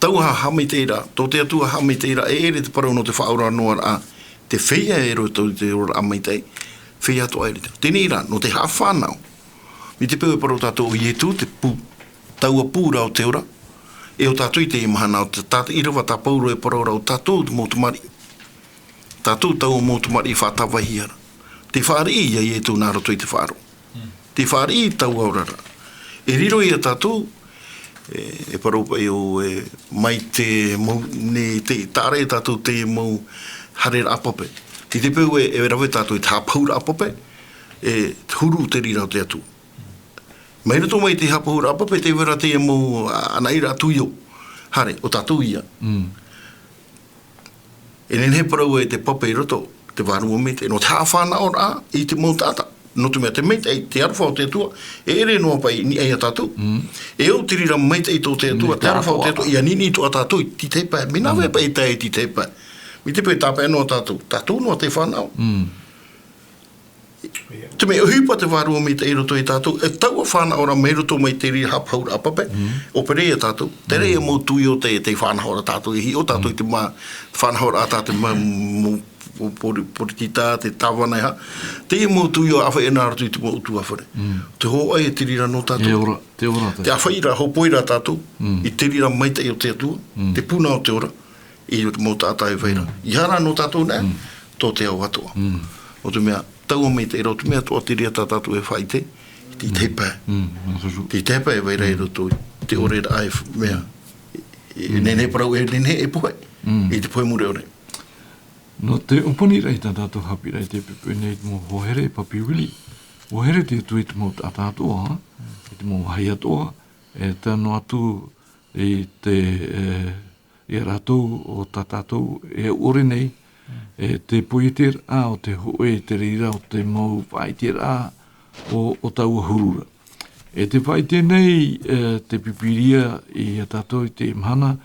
Taua haʻamaitaʻiraʻa, tō te Atua haʻamaitaʻiraʻa, e ʻere te parau nō te faʻaora noa ra, te feiā i roto i te oraraʻa maitaʻi, feiā atoʻa e riro. Teie rā, nō te haʻafānaʻo. Mai te peu e parau tātou ʻo Ietu, te pū, taua pū ra o te ora, e ʻo tātou i teie mahana, ʻo te, tā te ʻīrava tā Pauro e parau ra ʻo tātou te mau tamariʻi. Tātou taua mau tamariʻi faʻatāvaihia ra. Te fāriʻi ia Ietu nā roto i te faʻaroʻo. Te fāriʻi taua oraraʻa. E riro ia tātou, e, e parau paʻi ʻo, e, mai te mau, nei te, tāʻara e tātou te mau haereraʻa pape. I te peu e, e rave tātou i te haʻapāpūraʻa pape, e huru te reira o te Atua. Mai roto mai te haʻapāpūraʻa pape, tē vai ra te mau, a, anaʻiraʻa tuio. Haere, ʻo tātou ia. E nehenehe e parau e te pape i roto, te vārua maitaʻi, nō te haʻafānaʻoraʻa i te mau taʻata. Nō te mea te maitaʻi, te aroha o te Atua, e ʻere noa paʻi i niʻa ia tātou. E ʻo te reira maitaʻi tō te Atua, te aroha o te Atua, ʻia niniʻi atoʻa tātou i te tahi pae. Mea nā vai paʻi e tae i te tahi pae. Mai te peu e tāpeʻa noa tātou, tātou noa te fānaʻo. Te mea ʻohipa te vārua maitaʻi i roto ia tātou, e taua fānaʻoraʻa mai roto mai te reira haʻapāpūraʻa pape, ʻo Pereia tātou, terā ia mau tuio te, te fānaʻoraʻa tātou, e hiʻo tātou i te mā, fānaʻoraʻa tā te mā, mau, pori-, poritita, te tāvana e aha, teie mau tuio ʻāfaʻi nā roto i te mau ʻutuāfare. Te hōʻē e te reira nō tātou. Te ora, te ora, te Te ʻāfaʻiraʻa, hōpoiraʻa tātou, i te reira maitaʻi o te Atua, te puna o te ora, i te mau taʻata e vai ra. ʻEiaha rā nō tātou nei, tō te ao atoʻa. ʻO te mea, taua maitaʻi ra, ʻo te mea atoʻa te reira tā tātou e faʻaʻite, te tahi pae. Te tahi pae e vai ra i roto i te ʻore ra e f-, mea. E, e nehenehe e parau, e nehenehe e pohe. I te pohe mure ʻore. Nō te ʻōpani ra i tā tātou haʻapiʻiraʻa i te poʻipoʻi nei i te mau hoa here, Papi Willie. Hoa here te Atua i te mau taʻata atoʻa, i te mau vāhi atoʻa, e tae noa atu i te, e, ia rātou ʻo tā tātou e ʻore nei, e te poieteraʻa o te hōʻē i te reira o te mau faʻaʻiteraʻa o, o taua huru ra. E tē faʻaʻite nei, e, te Pīpīria ia tātou i teie mahana,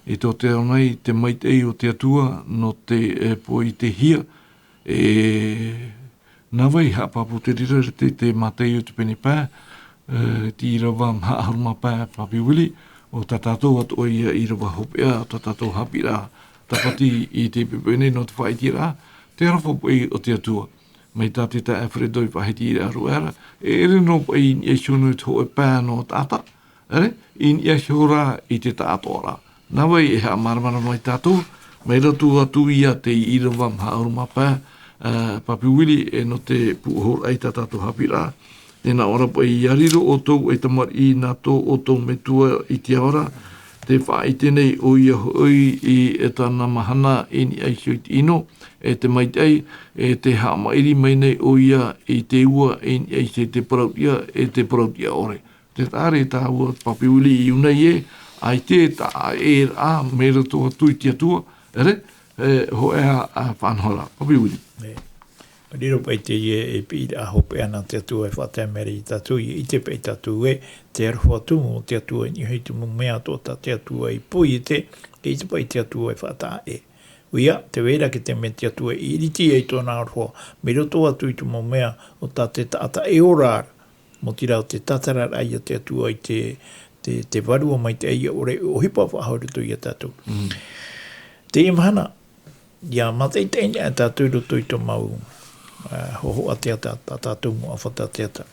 i tō te ao nei, te maitaʻi o te Atua, nō te, e, poietehia, e, nā vai haʻapāpū te reira te, te Mātaio te pene pae, e, te ʻīrava maha ʻahuru mā pae, Papi Willie, ʻo tā tātou atoʻa ia ʻīrava hopeʻa, ʻo tā tātou haʻapiʻiraʻa tāpati i te poʻipoʻi nei nō te faʻaʻiteraʻa, te aroha paʻi o te Atua. Mai tā te taeaʻe Fredo i faʻahiti i te ʻāruʻera, e ʻere noa paʻi i niʻa iho i te hōʻē pae nō taʻata, ʻere, i niʻa iho rā i te taʻatoʻaraʻa. Nā vai e haʻamāramarama ai tātou, mai roto atu ia te ʻīrava maha ʻahuru mā pae, ā, Papi Willie, e nō te pūʻohuraʻa i tā tātou haʻapiʻiraʻa. Tē nā ʻō ra paʻi, ʻia riro ʻoutou ei tamariʻi nā tō ʻoutou Metua i te ao ra, tē faʻaʻite nei ʻoia hoʻi i tāna mahana i niʻa iho i te ʻino, e te maitaʻi, e tē haʻamaʻiri mai nei ʻoia i te ua i niʻa iho i te parauʻtiʻa, e te parauʻtiʻa ʻore. Te taʻa ra tāua Papi Willie i ʻō nei ē, ʻaita e taʻa ʻē ra, mai roto atu i te Atua, ʻere, e, hōʻē ā, ā, faʻanahoraʻa, Papi Willie. E, riro paʻi teie e piʻiraʻa hopeʻa nā te Atua e faʻatae mai ra ia tātou, ʻia ʻite paʻi tātou ē, te aroha tumu o te Atua i niʻa i te mau mea atoʻa tā te Atua i poiete, e ʻite paʻi te Atua e faʻataʻa ē. ʻOia, tē vai ra te mea te Atua i ʻiriti ai tōna aroha, mai roto atu i te mau mea o tā te taʻata e ora ra. Maoti rā ʻo te tātararaʻa ia te Atua i te, te, te Vārua Maitaʻi ʻia ʻore ʻohipa faʻahou i roto ia tātou. Teie mahana, ʻia mātaʻitaʻi nei tātou i roto i tō mau, ā, hōhoʻa teata, tā tātou mau ʻāfata teata.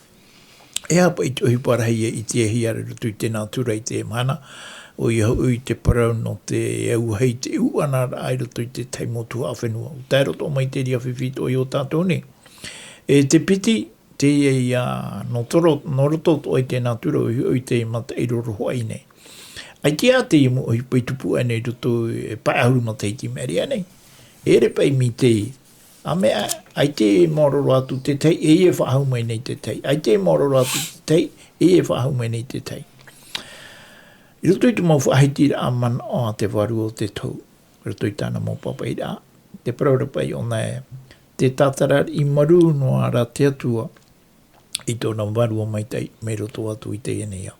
E aha paʻi te ʻohipa rahi e ʻitehia ra i roto i te nātura i teie mahana, ʻoia hoʻi te parau nō te auahi i te ʻuʻanaraʻa i roto i te tahi mau tuhaʻa fenua. ʻUa tae roa atoʻa mai te reira fifi atoʻa i ō tātou nei. E te piti, teie ïa nō toro-, nō roto atoʻa i te nātura ʻoia hoʻi te mataʻi rorohoʻai nei. ʻAita ā teie mau ʻohipa i tupu aʻe nei i roto i pae ʻahuru matahiti i maʻiri aʻe nei. E ʻere paʻi mai te, ā, mea, ʻaita e maoro roa atu te tahi, e ʻia faʻahou mai nei te tahi. ʻAita e maoro roa atu te tahi, e ʻia faʻahou mai nei te tahi. I roto i te mau faʻahitiraʻa manaʻo a te Vārua o te Tohu, i roto i tāna mau pāpaʻiraʻa, te parau ra paʻi ʻōna ē, te tātararaʻa marū noa ra te Atua, i tōna vārua maitaʻi, mai roto atu i teie nei ao.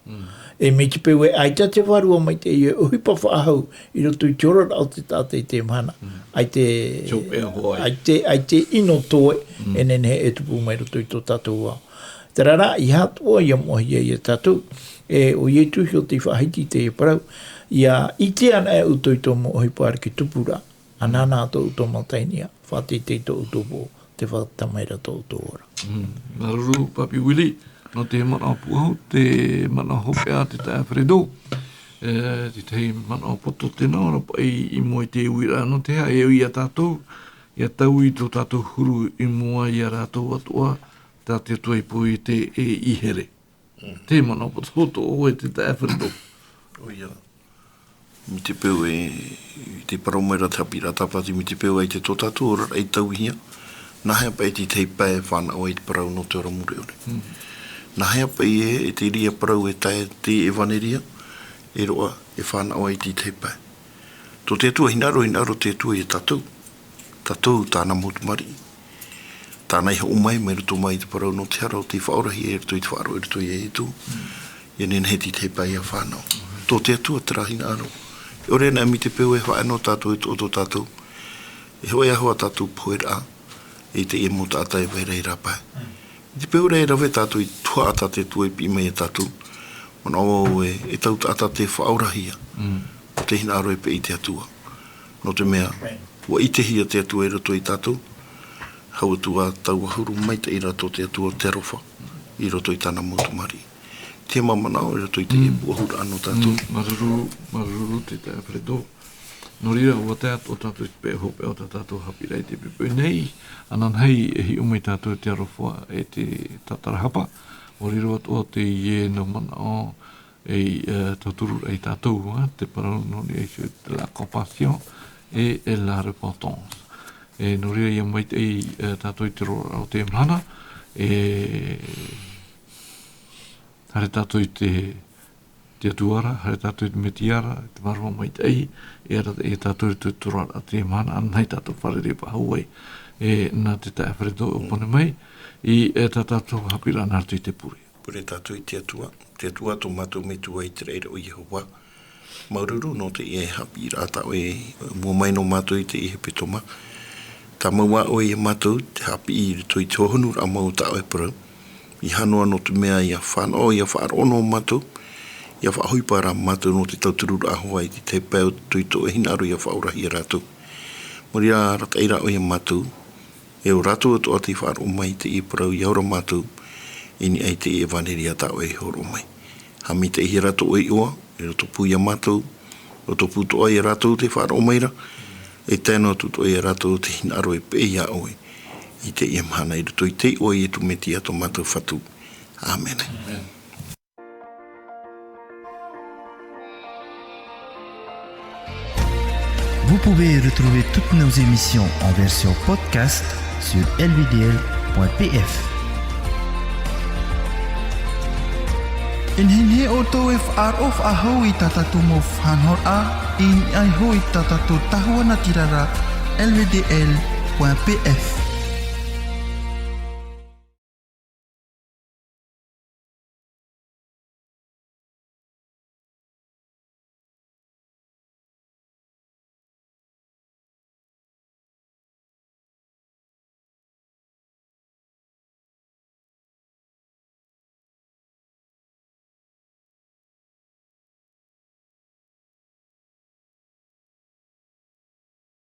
E mai te peu ē, ʻaita te vārua maitaʻi e ʻohipa faʻahou i roto i te oraraʻa o te taʻata i teie mahana. ʻAita, ʻaita, ʻaita ʻino toe, e nehenehe e tupu mai roto i tō tātou ao. Terā rā, ʻeiaha atoʻa ia moʻehia ia tātou, e, ʻo Ietu Hio tei faʻahiti i teie parau, ʻia ʻite anaʻe ʻoutou i tō mau ʻohipa ariki tupuraʻa, anaana atoʻa ʻoutou mau taʻata i niʻa, faʻateitei tō ʻoutou poʻo, tē faʻatamaiara tō ʻoutou ora. Māuruuru, Papi Willie, nō te manaʻo pūʻohu, te manaʻo hopeʻa a te taeaʻe Alfredo. E, te tahi manaʻo poto tēnā, ʻo rā paʻi i mua i te uiraʻa nō te aha, e ui ia tātou, ʻia taui tō tātou huru i mua ia rātou atoʻa, tā te Atua i pō i te, e, i here. Te manaʻo poto tō ʻoe te taeaʻe Alfredo. ʻOia. Mai te peu e, i te parau mai ra te haʻapiʻiraʻa tāpati, mai te peu ʻaita tō tātou oraraʻa i tauihia, nāhea paʻi te tahi pae e fānaʻo ai i te parau nō te ora mure ʻore? Nāhea paʻi ē, e te reira parau e tae te ʻevaneria, e roaʻa, e fānaʻo ai i te tahi pae? Tō te Atua hinaʻaro, hinaʻaro te Atua ia tātou. Tātou, tāna mau tamariʻi. Tāna i hoʻo mai, mai roto mai i te parau nō te hara ʻo tei faʻaorahia i roto i te faʻaroʻo i roto ia Ietu. ʻIa nehenehe te tahi pae ʻia fānaʻo. Tō te Atua terā hinaʻaro. E ʻore anaʻe mai te peu e faʻaea noa tātou e toʻotoʻo tātou. E hōʻē ā hoʻi tātou poheraʻa. I teie mau taʻata e vai ra i rāpae. I te peu ra e rave tātou i te tuhaʻa tā te Atua i piʻi mai ia tātou. Manaʻo vau ē, e tau taʻata tē faʻaorahia. ʻO te hinaʻaro e peʻe i te Atua. Nō te mea, ʻua ʻitehia te Atua i roto ia tātou. Hau atu ā, tau ʻahuru maitaʻi ra tō te Atua te aroha. I roto i tāna mau tamariʻi. Te mau manaʻo i roto i teie pūʻohuraʻa nō tātou. Māuruuru, māuruuru te taeaʻe Alfredo. Nō reira, ʻua tae atoʻa tātou i te peu hopeʻa o tā tātou haʻapiʻiraʻa i te poʻipoʻi nei, ananahi e hiʻo mai tātou i te aroha e te tātarahapa, ʻua riro atoʻa teie nō manaʻo e, e, tauturu ai tātou, ā, te parau nō niʻa iho i te la compassion et, et la repentance. E nō reira ʻia maitaʻi, e, tātou i te roaraʻa o te mahana, e, haere tātou i te, te Atua ra, haere tātou i te Mesia ra, i te Vārua Maitaʻi, e arataʻi ia tātou i te, te roaraʻa o te mahana, ananahi tātou fārerei faʻahou ai. E, nā te taeaʻe Alfredo e ʻōpani mai, i, e, tā tātou haʻapiʻiraʻa nā roto i te pure. Pure tātou i te Atua, te Atua tō mātou Metua i te raʻi ra ʻo Iehova. Māuruuru nō teie haʻapiʻiraʻa tā ʻoe i mua mai nō mātou i teie hepetoma. Tāmau ā ʻoe ia mātou, te haʻapiʻi i roto i te hohonuraʻa mau tā ʻoe parau. ʻEiaha noa nō te mea ʻia fānaʻo, ʻia faʻaroʻo noa mātou, ʻia faʻaʻohipa rā mātou nō te tautururaʻa hoʻi i te tahi pae o te Atua tō ʻoe hinaʻaro ʻia faʻaorahia rātou. Mai reira arataʻi rā ʻoe ia mātou, e ʻo rātou atoʻa tei faʻaroʻo mai i teie parau ʻia ora mātou, i niʻa i teie ʻevaneria tā ʻoe i hōroʻa mai. Haʻamaitaʻihia rātou ʻoe iʻoa, e rotopū ia mātou, rotopū atoʻa ia rātou tei faʻaroʻo mai ra, e tae noa atu atoʻa ia rātou te hinaʻaro e peʻe ia ʻoe, i teie mahana i roto i te iʻoa o Ietu Mesia tō mātou Fatu. ʻĀmene. Vous pouvez retrouver toutes nos émissions en version podcast sur L V D L point P F. E nehenehe ʻoutou e faʻaroʻo faʻahou i tā tātou mau faʻanahoraʻa, i niʻa iho i tā tātou tahua natirara, L V D L point P F.